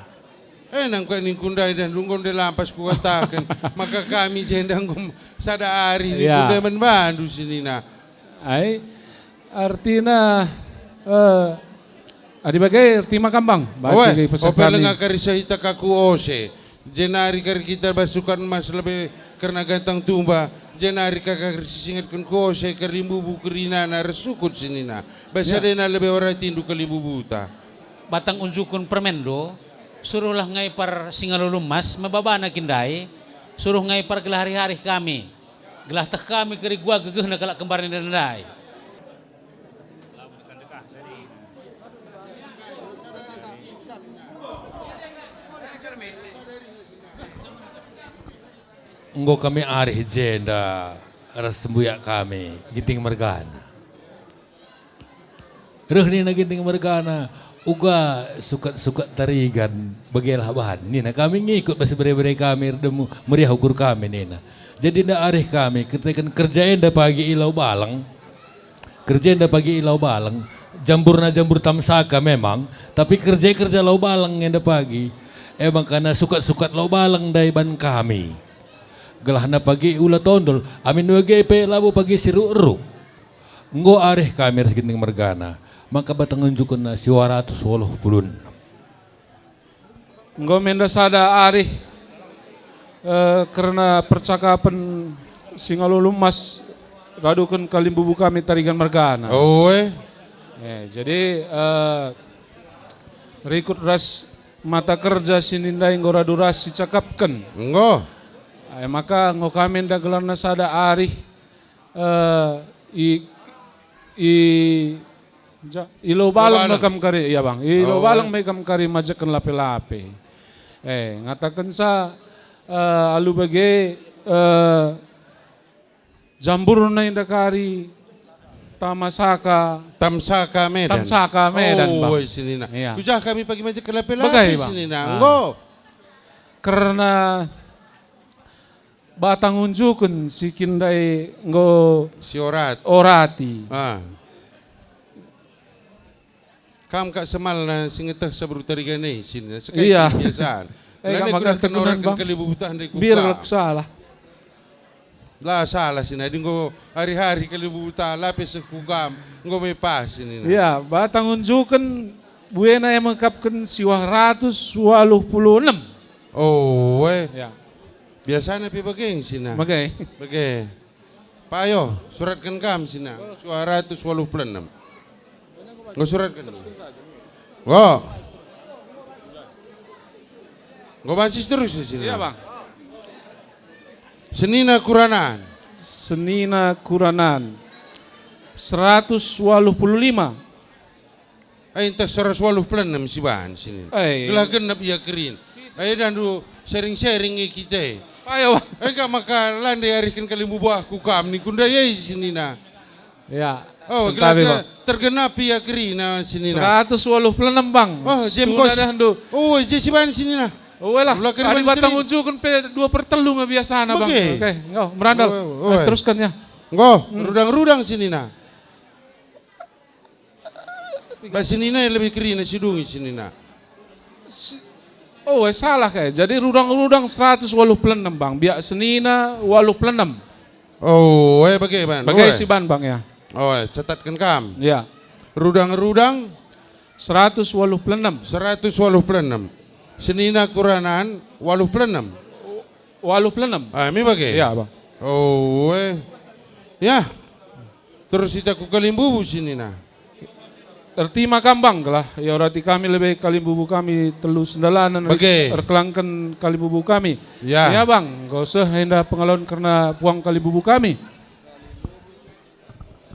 Eh, nangkuk ningku ndai dah, enggo ndai lampas kukataken, maka kami jenda enggo sada ari ningku ndai man bandu senina. Ai, artina, eh, adi bage, erti maka kam, Bang. Oe, banci peseh ope kami. Lenga kari sehita ka ku ose, jenari kari kita basukan mas lebe kerna gantang tumba, jenari kaka ersisingetken ku ose kalimbubu kerinana ersukut senina. Bas sadena lebe uratindu kalimbubuta. Batang unjuken permendo, suruhlah ngaipar si ngalo lumas, mebabana kin ndai, suruh ngaipar gelah arih-arih kami. Gelah teh kami keri gua gegehna kalak kembar enda ndai. Enggo kami arih jenda ras sembuyak kami, Ginting mergana. Reh nina Ginting mergana, "Uga sukat-sukat Tarigan, bagelah bahan," nina, "kami ngikut bas bere-bere kami, erdemu meriah ukur kami," nina. Jadi nda arih kami, kerteken kerja enda pagi i Lau Baleng. Kerja enda pagi i Lau Baleng. Jamburna jambur Tamsaka memang, tapi kerja, kerja Lau Baleng enda pagi. Emang kana sukat-sukat Lau Baleng ndai ban kami. Gelahna pagi ula tondol, amin bage pe labo pagi si eruk-eruk. Enggo arih kami ras Ginting mergana, maka batang unjukenna siwa ratus waluh puluh enem. Enggo me enda sada arih, eh, kerna percakapen si ngalo lumas raduken kalimbubu kami Tarigan mergana. Oe. Eh, jadi, eh, rikut ras mata kerja si ndai enggo radu ras sicakapken. Enggo. Eh, maka enggo kami enda gelarna sada arih, eh, i, i, ja, i Lau Baleng me kam kari, iya, Bang. I Lau Baleng me kam kari majekken lape-lape. Eh, ngatakenca, eh, alu bage, eh, jamburna enda kari Tamasaka. Tamsaka Medan. Tamsaka Medan, Bang. Oh, sinina. Iya. Kuja kami pagi majekken lape-lape, Bang. Sinina. Ah. Enggo. Kerna batang unjuken si kin ndai enggo si orati. Orati. Ah. Kam kap semalna si ngeteh sabru Tarigan e, sinina, sekai kebiasaan. Iya. Eh, kap makan tekunen, Bang. Kalimbubu tah ndai kuka. Biar kalau salah. La salah, sinina, adi enggo hari-hari kalimbubu tah, lape seh ku kam, enggo me pas, sinina. Iya, batang unjuken buena e mekapken siwa ratus waluh puluh enem. Oh, eh. Ya. Biasana pe bage, sinina. Bage. Bage. Payo, suratken kam, sinina. Siwa ratus waluh puluh enem. Enggo suratken. Enggo. Enggo banci terus, sinina. Iya, Bang. Senina Kuranan. Senina Kuranan. Seratus waluh puluh lima. Eh, ntah seratus waluh puluh enem si bahan sini. Eh. Gelah genep ia kerin. Eh, dandu sharing-sharing nge kita. Ayo. Eh, enggak maka lande arihken kalimbubu aku kam ni kunda ye sinina. Ya, oh, sentabi, gelah Bang. Tergenapi ia kerina sinina. Seratus waluh puluh enem, Bang. Oh, jem kos. Dandu. Oh, je si bahan sinina. Oh, lah. Kali batang unjuken pe dua per telu nge biasana, Bang. Oke. Oke, yo, merandal. Oh, oh, teruskan ya. Enggo, hmm. Rudang-rudang sinina. Bas senina lebih kerina, si dungi senina. Si-, oh, eh, salah kai. Jadi rudang-rudang seratus waluh puluh enem, Bang. Biak senina waluh puluh enem. Oh, eh, bage, Bang. Bage si bahan, Bang, ya. Oh, eh, catatken kam. Ya. Rudang-rudang? Seratus waluh puluh enem. Seratus waluh puluh enem. Senina Kuranan waluh puluh enem. Waluh puluh enem. Ah, mi bage? Ya, Bang. Oh, eh. Ya. Terus ita ku kalimbubu sinina. Erti maka, Bang, gelah. Ya, berarti kami lebe kalimbubu kami telu sendalanen. Bage. Erkelangken kalimbubu kami. Ya. Ya, Bang, enggo seh enda pengalon kerna puang kalimbubu kami.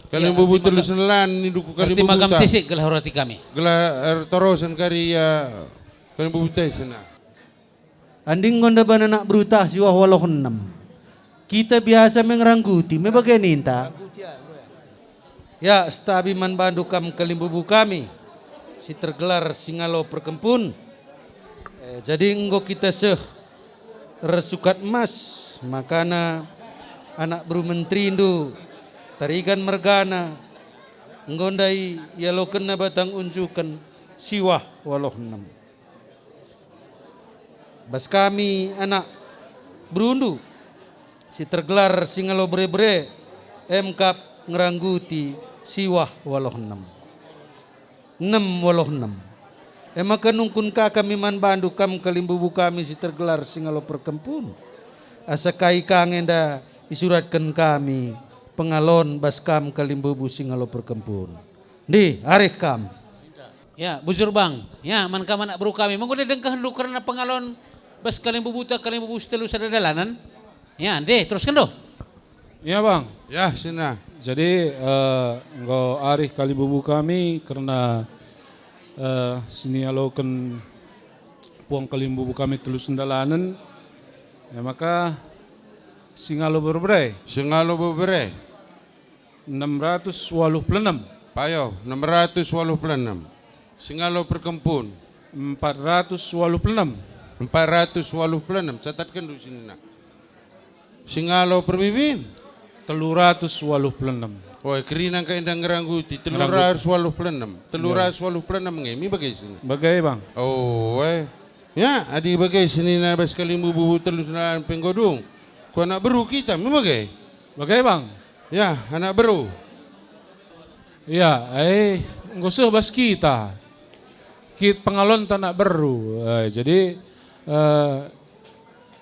Kalimbubu telu sendalanen nindu ku kalimbubu. Erti maka ta. Tisik gelah berarti kami. Gelah ertorosen kari ya kalimbubu ta sinina. Andi enggo ndaban anak beru ta siwah waluh enem. Kita biasa me ngerangguti, me bage ninta. Ya, sentabi man bandu kam kalimbubu kami, si tergelar Singalo Perkempun. Eh, jadi enggo kita seh ersukat emas, makana anak beru menterindu, Tarigan mergana, enggo ndai ialokenna batang unjuken siwah waluh enem. Bas kami anak berundu si tergelar Singalo Bere-bere, emkap ngerangguti siwah waluh enem. Enem waluh enem. E maka nungkun ka kami man bandu kam kalimbubu kami si tergelar Singalo Perkempun. Asa kai ka nge enda isuratken kami pengalon bas kam kalimbubu Singalo Perkempun. Ndi, arih kam. Ya, bujur, Bang. Ya, man kam anak beru kami. Mengko dengkehndu kerna pengalon bas kalimbubuta, kalimbubu si telu sada dalanen? Ya, ndeh, terusken do. Ya, Bang. Ya, sina. Jadi, eh, enggo arih kalimbubu kami kerna, eh, sinialoken puang kalimbubu kami telu sendalanen. Ya, maka Singalo Bere-bere. Singalo Bere-bere. Enam ratus waluh puluh enem. Payo, enam ratus waluh puluh enam. Singalo perkempun. Empat ratus waluh puluh enam. Empat ratus waluh puluh enam. Catatken dulu senina. Singalo perbibin. Telu ratus waluh puluh enam. Oi, kerina engkai enda ngerangguti. Ngerangguti. Telu ratus waluh puluh enam. Telu ratus waluh puluh enam nge. Mi bage senina. Bage, Bang. Oh, eh. Ya, adi bage senina bas kalimbubu telu senalan penggodung. Ku anak beru kita, mi bage? Bage, Bang. Ya, anak beru. Ya, eh, enggo seh bas kita. Kit pengalonta anak beru. Eh, jadi, eh,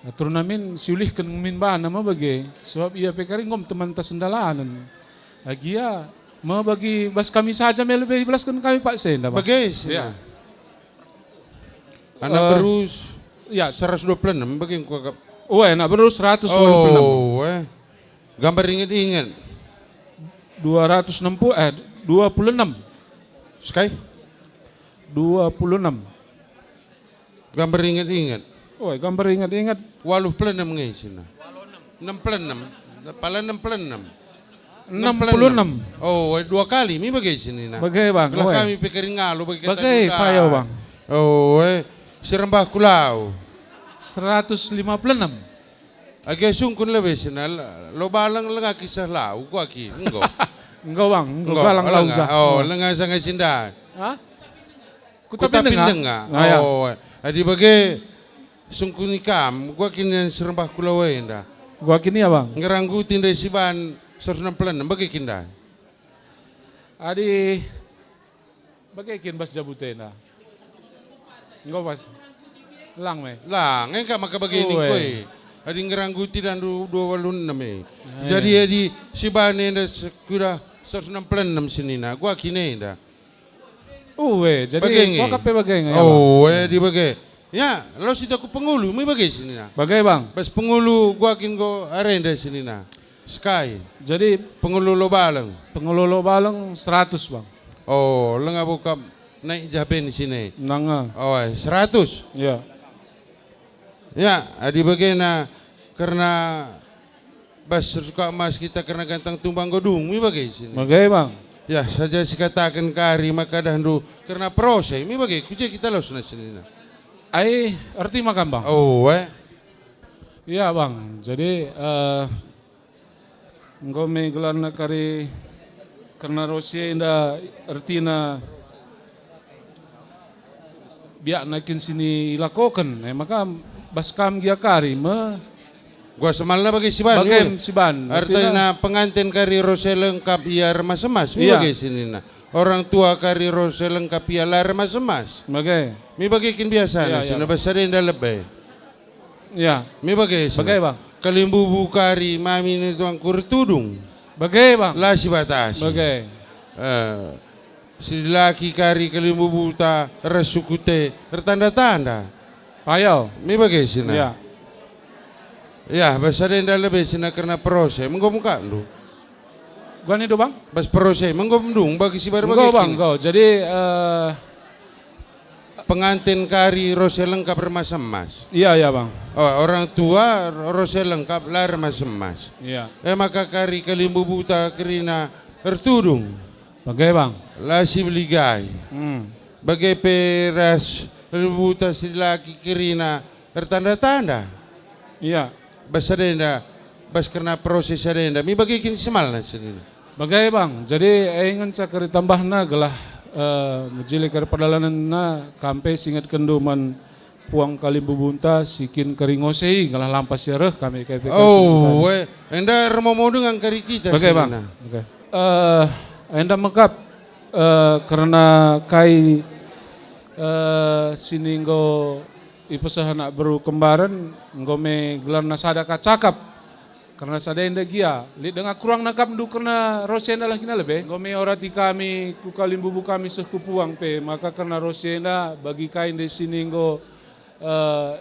aturna min siulihken min bana me bage. Sebab ia pe kari nggom temanta sendalanen. Agia me bagi bas kami saja me lebe ibelasken kami paksa enda, Bang. Bage, senina. Ya. Anak Eh, beru s-, ya. Seratus dua puluh enam bagi engkau kap. Oh, eh, anak beru seratus waluh puluh enam. Oh, eh. Gambar inget-inget. Dua ratus enam puluh, eh, dua puluh enam. Sekai? Dua puluh enam. Gambar inget-inget. Oh, eh, gambar inget-inget. Waluh puluh enam nge senina. Enam puluh enam. Pala enam puluh enam. Enam puluh enam. Oh, eh, dua kali mi bage senina. Bage, Bang. Gelah kami pe kari ngalo bage kata. Bage, payo, Bang. Oh, eh, si rembah ku lau. Seratus lima puluh enam. Age sungkun lebe senina, lo baleng lenga kisah lau, kuaki. Enggo. Enggo, Bang. Enggo, enggo, galang lau lenga. Oh, lenga sanga sinda. Hah? Kuta Pindenga. Kuta Pindenga. Ah, ya. Oh, adi bage sungkuni kam, gua kin yang serembah kula wenda. Gua kin ia, Bang. Ngerangguti ndai siban seratus enam puluh enam, bage kin ndai. Adi bage kin bas jabutena. Enggo pas. Lang me. Lang, engka maka bage ningkoi. Adi ngerangguti dan du-, dua waluh enam e. Ah, iya. Jadi adi siban enda sekuda seratus enam puluh enam senina, gua kin enda. Uwe, jadi bage nge. Kuakap pe bage nge, ya, Bang. Uwe, di bage. Ya, lawes ita ku pengulu, mi bage senina. Bage, Bang. Bas pengulu gua kin go arenda senina. Sekai. Jadi pengulu Lobaleng. Pengulu Lobaleng seratus, Bang. Oh, lenga buka naik jaben sini. Nanga. Oh, eh, seratus. Ya. Ya, adi bagena kerna bas suka emas kita kerna gantang tumbang godung, mi bage sini. Bage, Bang. Ya, saja sikataken kari maka dahndu kerna perose, mi bage, kuje kita lawesna senina. Ai, erti maka, Bang. Oh, eh. Iya, Bang. Jadi, eh, enggo me gelarna kari kerna rose enda ertina biakna kin sini ilakoken, e maka bas kam gia kari me. Gua semalna bage siban, bage iwe. Siban, artina penganten kari rose lengkap ia remas emas, mi bage senina. Orang tua kari rose lengkap ia la remas emas. Bage. Mi bage kin biasana, iya, iya, sina bas sada enda lebe. Ya. Mi bage sina. Bage, Bang. Kalimbubu kari mami ni tuangku ertudung. Bage, Bang. La sibatasi. Bage. Eh, si dilaki kari kalimbubuta ras sukute ertanda-tanda. Payo. Mi bage sina. Ya. Ya, bas sada enda lebe sina kerna perose. Menggo mukakndu. Gua nido, Bang? Bas perose, menggo mendung bagi si baru bage, Bang, kin. Enggo. Jadi, eh, penganten kari rose lengkap remas emas. Iya, iya, Bang. Oh, orang tua rose lengkap la remas emas. Iya. E maka kari kalimbubuta kerina ertudung. Bage, Bang. La sibeligai. Hmm. Bage pe ras kalimbubuta si dilaki kerina ertanda-tanda. Iya. Bas sada enda, bas kerna perose sada enda, mi bage kin semalna senina. Bage, Bang, jadi, eh, ngenca kari tambahna gelah, eh, mejile kari perdalanenna kam pe singetkenndu man puang kalimbubunta si kin kari ngosei gelah lampas ia reh kami K P K. Oh, we, enda ermomo dengan kari kita senina. Bage, Bang. Bage. Eh, enda mekap, eh, kerna kai, eh, sini enggo ipeseh anak beru kembaren, enggo me gelarna sada ka cakap. Kerna sada enda gia, lit denga kurang nakapndu kerna rose enda lah kina lebe. Enggo me orati kami ku kalimbubu kami seh ku puang pe, maka kerna rose enda bagi kai ndai sini enggo, eh,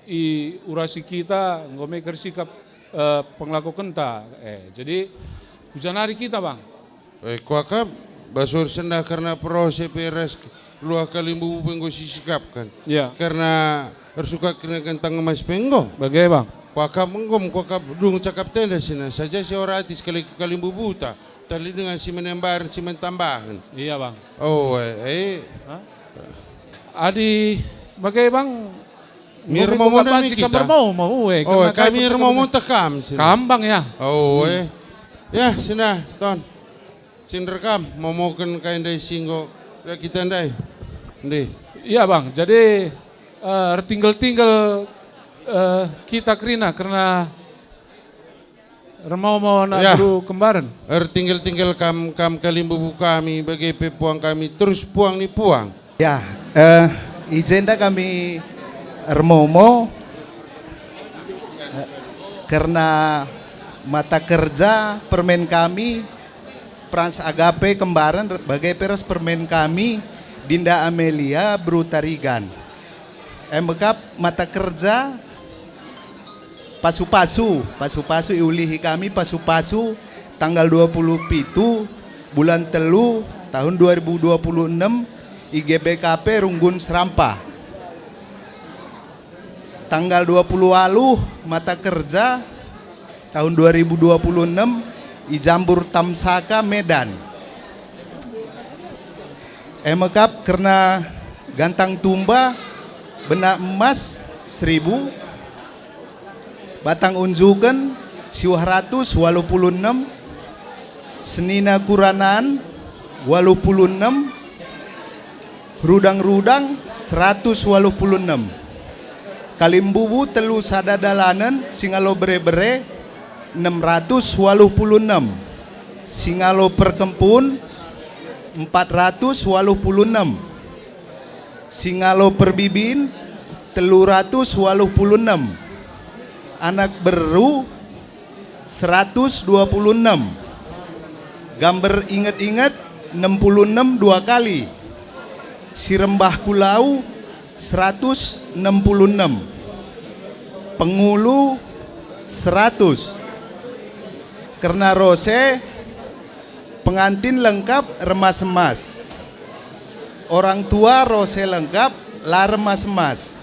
iurasi kita, enggo me kersikap, eh, pengelakokenta. Eh, jadi, kujanari kita, Bang. Eh, kuakap, bas urusen enda kerna perose pe ras luah kalimbubu pe enggo sisikapken. Ya. Kerna ersuka kerna gantang emas pe enggo. Bage, Bang. Kuakap, enggo me kuakap, dung cakap tenda sina saja si ora ati sekali kalimbubuta, tali dengan si menembahen, si mentambahen. Iya, Bang. Oh, eh, eh. Hah? Adi bage, Bang, mir nggo me mau kuakap nami banci kam kita. Ermomo, ue, oh, karena kami kai ermomo percakapan teh kam sina. Kam, Bang, ya. Oh, eh. Ya, sina, Ton. Sinder kam, momoken kai ndai si enggo kita ndai. Ndai. Iya, Bang. Jadi, eh, ertinggel-tinggel, eh, kita kerina, kerna ermomo anak, ya, beru kembaren. Ertinggel-tinggel kam, kam kalimbubu kami, bage pe puang kami, terus puang ni puang. Ya, eh, i jenda kami ermomo, eh, kerna mata kerja permen kami, Frans Agape kembaren, bage pe ras permen kami, Dinda Amelia beru Tarigan. E me kap mata kerja pasu-pasu, pasu-pasu iulihi kami pasu-pasu tanggal dua puluh pitu bulan telu tahun dua ribu dua puluh enem i G B K P Runggun Serampa. Tanggal dua puluh waluh mata kerja tahun dua ribu dua puluh enem i Jambur Tamsaka, Medan. E me kap kerna gantang tumba, bena emas seribu, batang unjuken siwah ratus waluh puluh enem, senina kuranan waluh puluh enem, rudang-rudang seratus waluh puluh enem, kalimbubu telu sada dalanen singalo bere-bere enem ratus waluh puluh enem, singalo perkempun empat ratus waluh puluh enem, singalo perbibin telu ratus waluh puluh enem, anak beru seratus dua puluh enem, gambar inget-inget enem puluh enem dua kali, si rembah kulau seratus enem puluh enem, pengulu seratus, kerna rose, pengantin lengkap remas-emas, orang tua rose lengkap la remas-emas.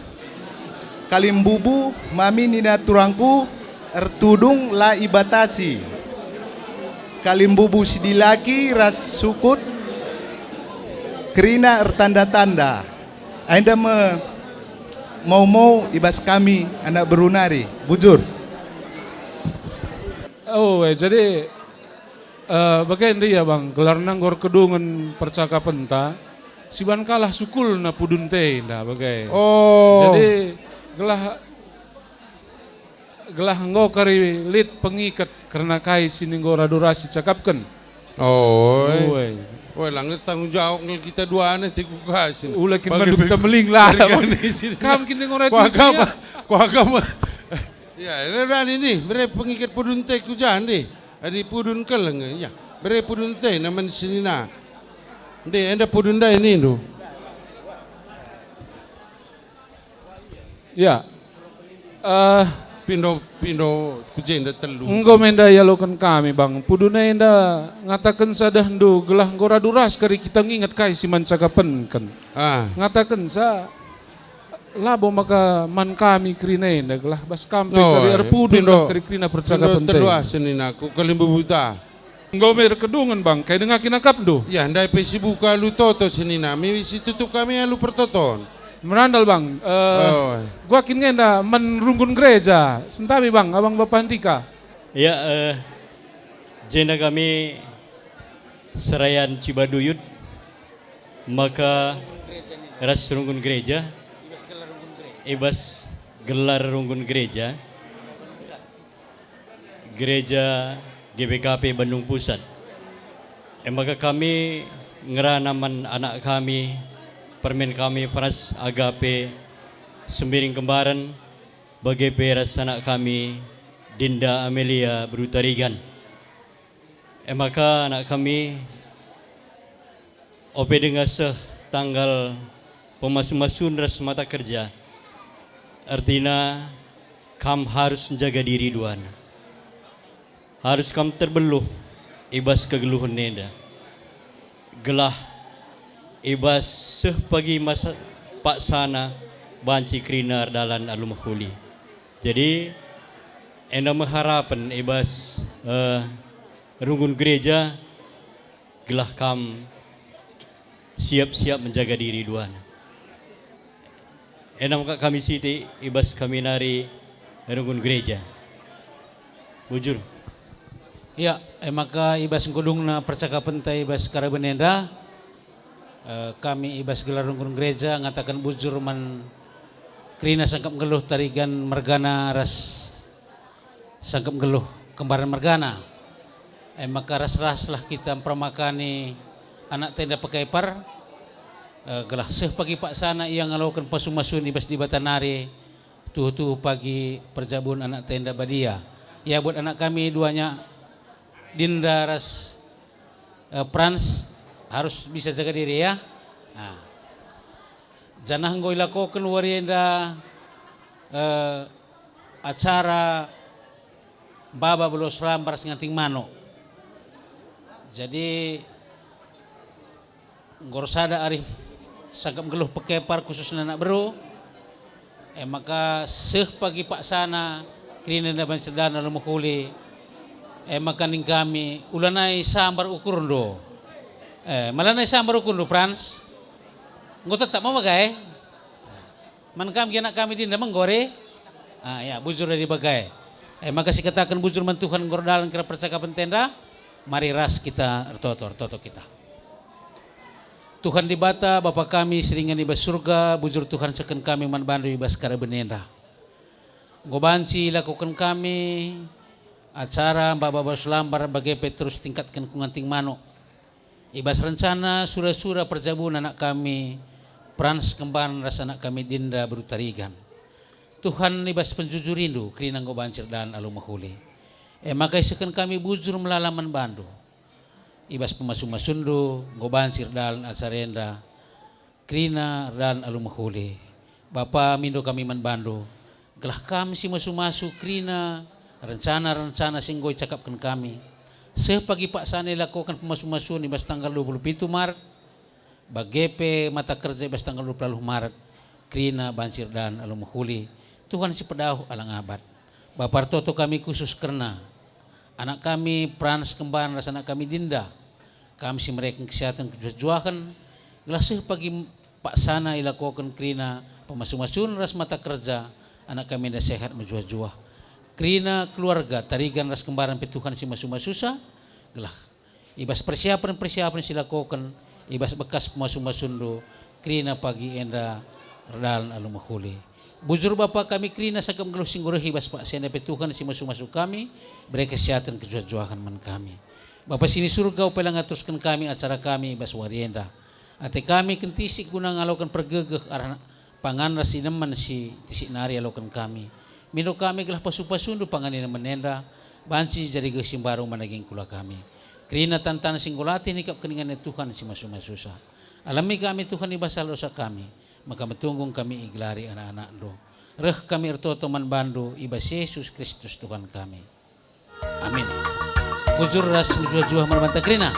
Kalimbubu mami nina turangku ertudung la ibatasi. Kalimbubu si dilaki ras sukut kerina ertanda-tanda. Enda me mau-mau i bas kami anak beru nari, bujur. Oh, eh, jadi, eh, bage ndia, Bang, gelarna enggo erkedungen percakapenta, siban kalah sukulna pudunta enda, bage. Oh. Jadi, gelah, gelah enggo kari lit pengiket kerna kai si enggo radu ras icakapken. Oh, eh. Ue. Ue, la nge tanggung jawab nge kita dua neh, tiku kasih. Ula kin bandu kita meling lah. Kam kin enggo radu ras. Kuakap, kuakap. Ya, enda nih, bere pengiket pudunta ku ja ndai. Adi pudun keleng, ya. Bere pudunta namen senina. Ndai, enda pudun ndai nindu. Ya. Eh, pindo, pindo ku jenda telu. Enggo me enda ialoken kami, Bang. Pudun enda ngatakenca dehndu gelah enggo radu ras kari kita nginget kai si man cakapenken. Ah. Ngatakenca labo maka man kami kerina enda, gelah bas kam pe kari erpudun lah kari kerina percakapen telu ah senina ku kalimbubuta. Enggo me erkedungen, Bang, kai denga kin akapndu? Ya, ndai pe sibuka alu toto senina, mi situtup kami alu pertoton. Merandal, Bang, eh, gua kin nge enda man runggun gereja, sentabi, Bang, abang bapa ndika. Ya, eh, jenda kami serayan Cibaduyut, maka ras runggun gereja, i bas gelar runggun gereja, Gereja G B K P Bandung Pusat. E maka kami ngerana man anak kami, permen kami Frans Agape, Sembiring Kembaren, bage pe ras anak kami, Dinda Amelia Beru Tarigan. E maka anak kami, ope denga seh tanggal pemasu-masun ras mata kerja, ertina kam harus njaga diri duana. Harus kam terbeluh i bas kegeluhen enda, gelah i bas seh pagi masa paksana banci kerina erdalan alu mehuli. Jadi, Enda me harapen i bas, eh, runggun gereja, gelah kam siap-siap menjaga diri duana. Enda me kami sitik i bas kami nari runggun gereja. Bujur. Ya, e maka i bas ngkudungna percakapenta i bas karaben enda, eh, kami i bas gelar runggun gereja ngataken bujur man kerina sangkap nggeluh Tarigan mergana ras sangkap nggeluh kembaren mergana. E maka ras-raslah kita mpermakani anak tenda pekepar, eh, gelah seh pagi paksana ia ngaloken pasu-masun i bas Dibata nari, tuhu-tuhu pagi perjabun anak tenda badia. Ya, buat anak kami duanya, Dinda ras, eh, Frans, harus bisa jaga diri, ya. Nah. Janah enggo ilakoken wari enda, eh, acara maba belo selambar ras nganting manuk. Jadi, enggo ersada arih sangkap nggeluh pekepar khususna anak beru, e maka seh pagi paksana kerina enda banci erdalan alu mehuli, e maka nina kami, "Ulanai sambar ukurndu." Eh, ma lanai sambar ukurndu, Frans? Enggo tetap me bage? Man kam gia anak kami Dinda me enggo, re? Ah, ya, bujur adi bage. E maka sikataken bujur man Tuhan enggo erdalan kerina percakapenta enda, mari ras kita ertoto, ertoto kita. Tuhan Dibata, Bapa kami si ringan i bas Surga, bujur Tuhan sehken kami man bandu i bas karaben enda. Enggo banci ilakoken kami acara maba belo selambar bage pe terus tingkatken ku nganting manuk. I bas rencana sura-sura perjabun anak kami Frans kemban ras anak kami Dinda beru Tarigan. Tuhan, i bas penjujurindu kerina enggo banci erdalan alu mehuli. E maka isehken kami bujur melala man bandu. I bas pemasu-masunndu enggo banci erdalan acara enda kerina erdalan alu mehuli. Bapa, mindo kami man bandu, gelah kam si masu-masu kerina rencana-rencana si enggo icakapken kami. Seh pagi paksana ilakoken pemasu-masun i bas tanggal dua puluh pitu Maret, bage pe mata kerja i bas tanggal dua puluh Maret, kerina banci erdalan alu mehuli. Tuhan si pedauh alang abad. Bapa, ertoto kami khusus kerna anak kami Frans kemban ras anak kami Dinda. Kam si mereken kesehatan kejuah-juahen, gelah seh pagi paksana ilakoken kerina pemasu-masun ras mata kerja anak kami enda sehat mejuah-juah. Kerina keluarga Tarigan ras kembaran pe Tuhan si masu-masusa, gelah i bas persiapen-persiapen si ilakoken, i bas bekas pemasu-masunndu, kerina pagi enda erdalan alu mehuli. Bujur Bapa, kami kerina sangkap nggeluh si enggo reh i bas paksa enda pe Tuhan si masu-masu kami, bere kesehatan kejuah-juahen man kami. Bapa si ni Surga, upai langa terusken kami acara kami i bas wari enda. Ate kami kentisik guna ngaloken pergegeh arah pangan ras inemen si tisik nari aloken kami. Mindo kami gelah pasu-pasundu pangan inemen enda banci jadi geh si mbaru man daging kula kami. Kerina tan-tan si enggo latih nikapken ingan Tuhan si masu-masusa. Alemi kami Tuhan i bas dosa kami, maka metunggung kami igelari anak-anakndu. Reh kami ertoto man bandu i bas Jesus Kristus Tuhan kami. Amin. Bujur ras mejuah-juah man banta kerina.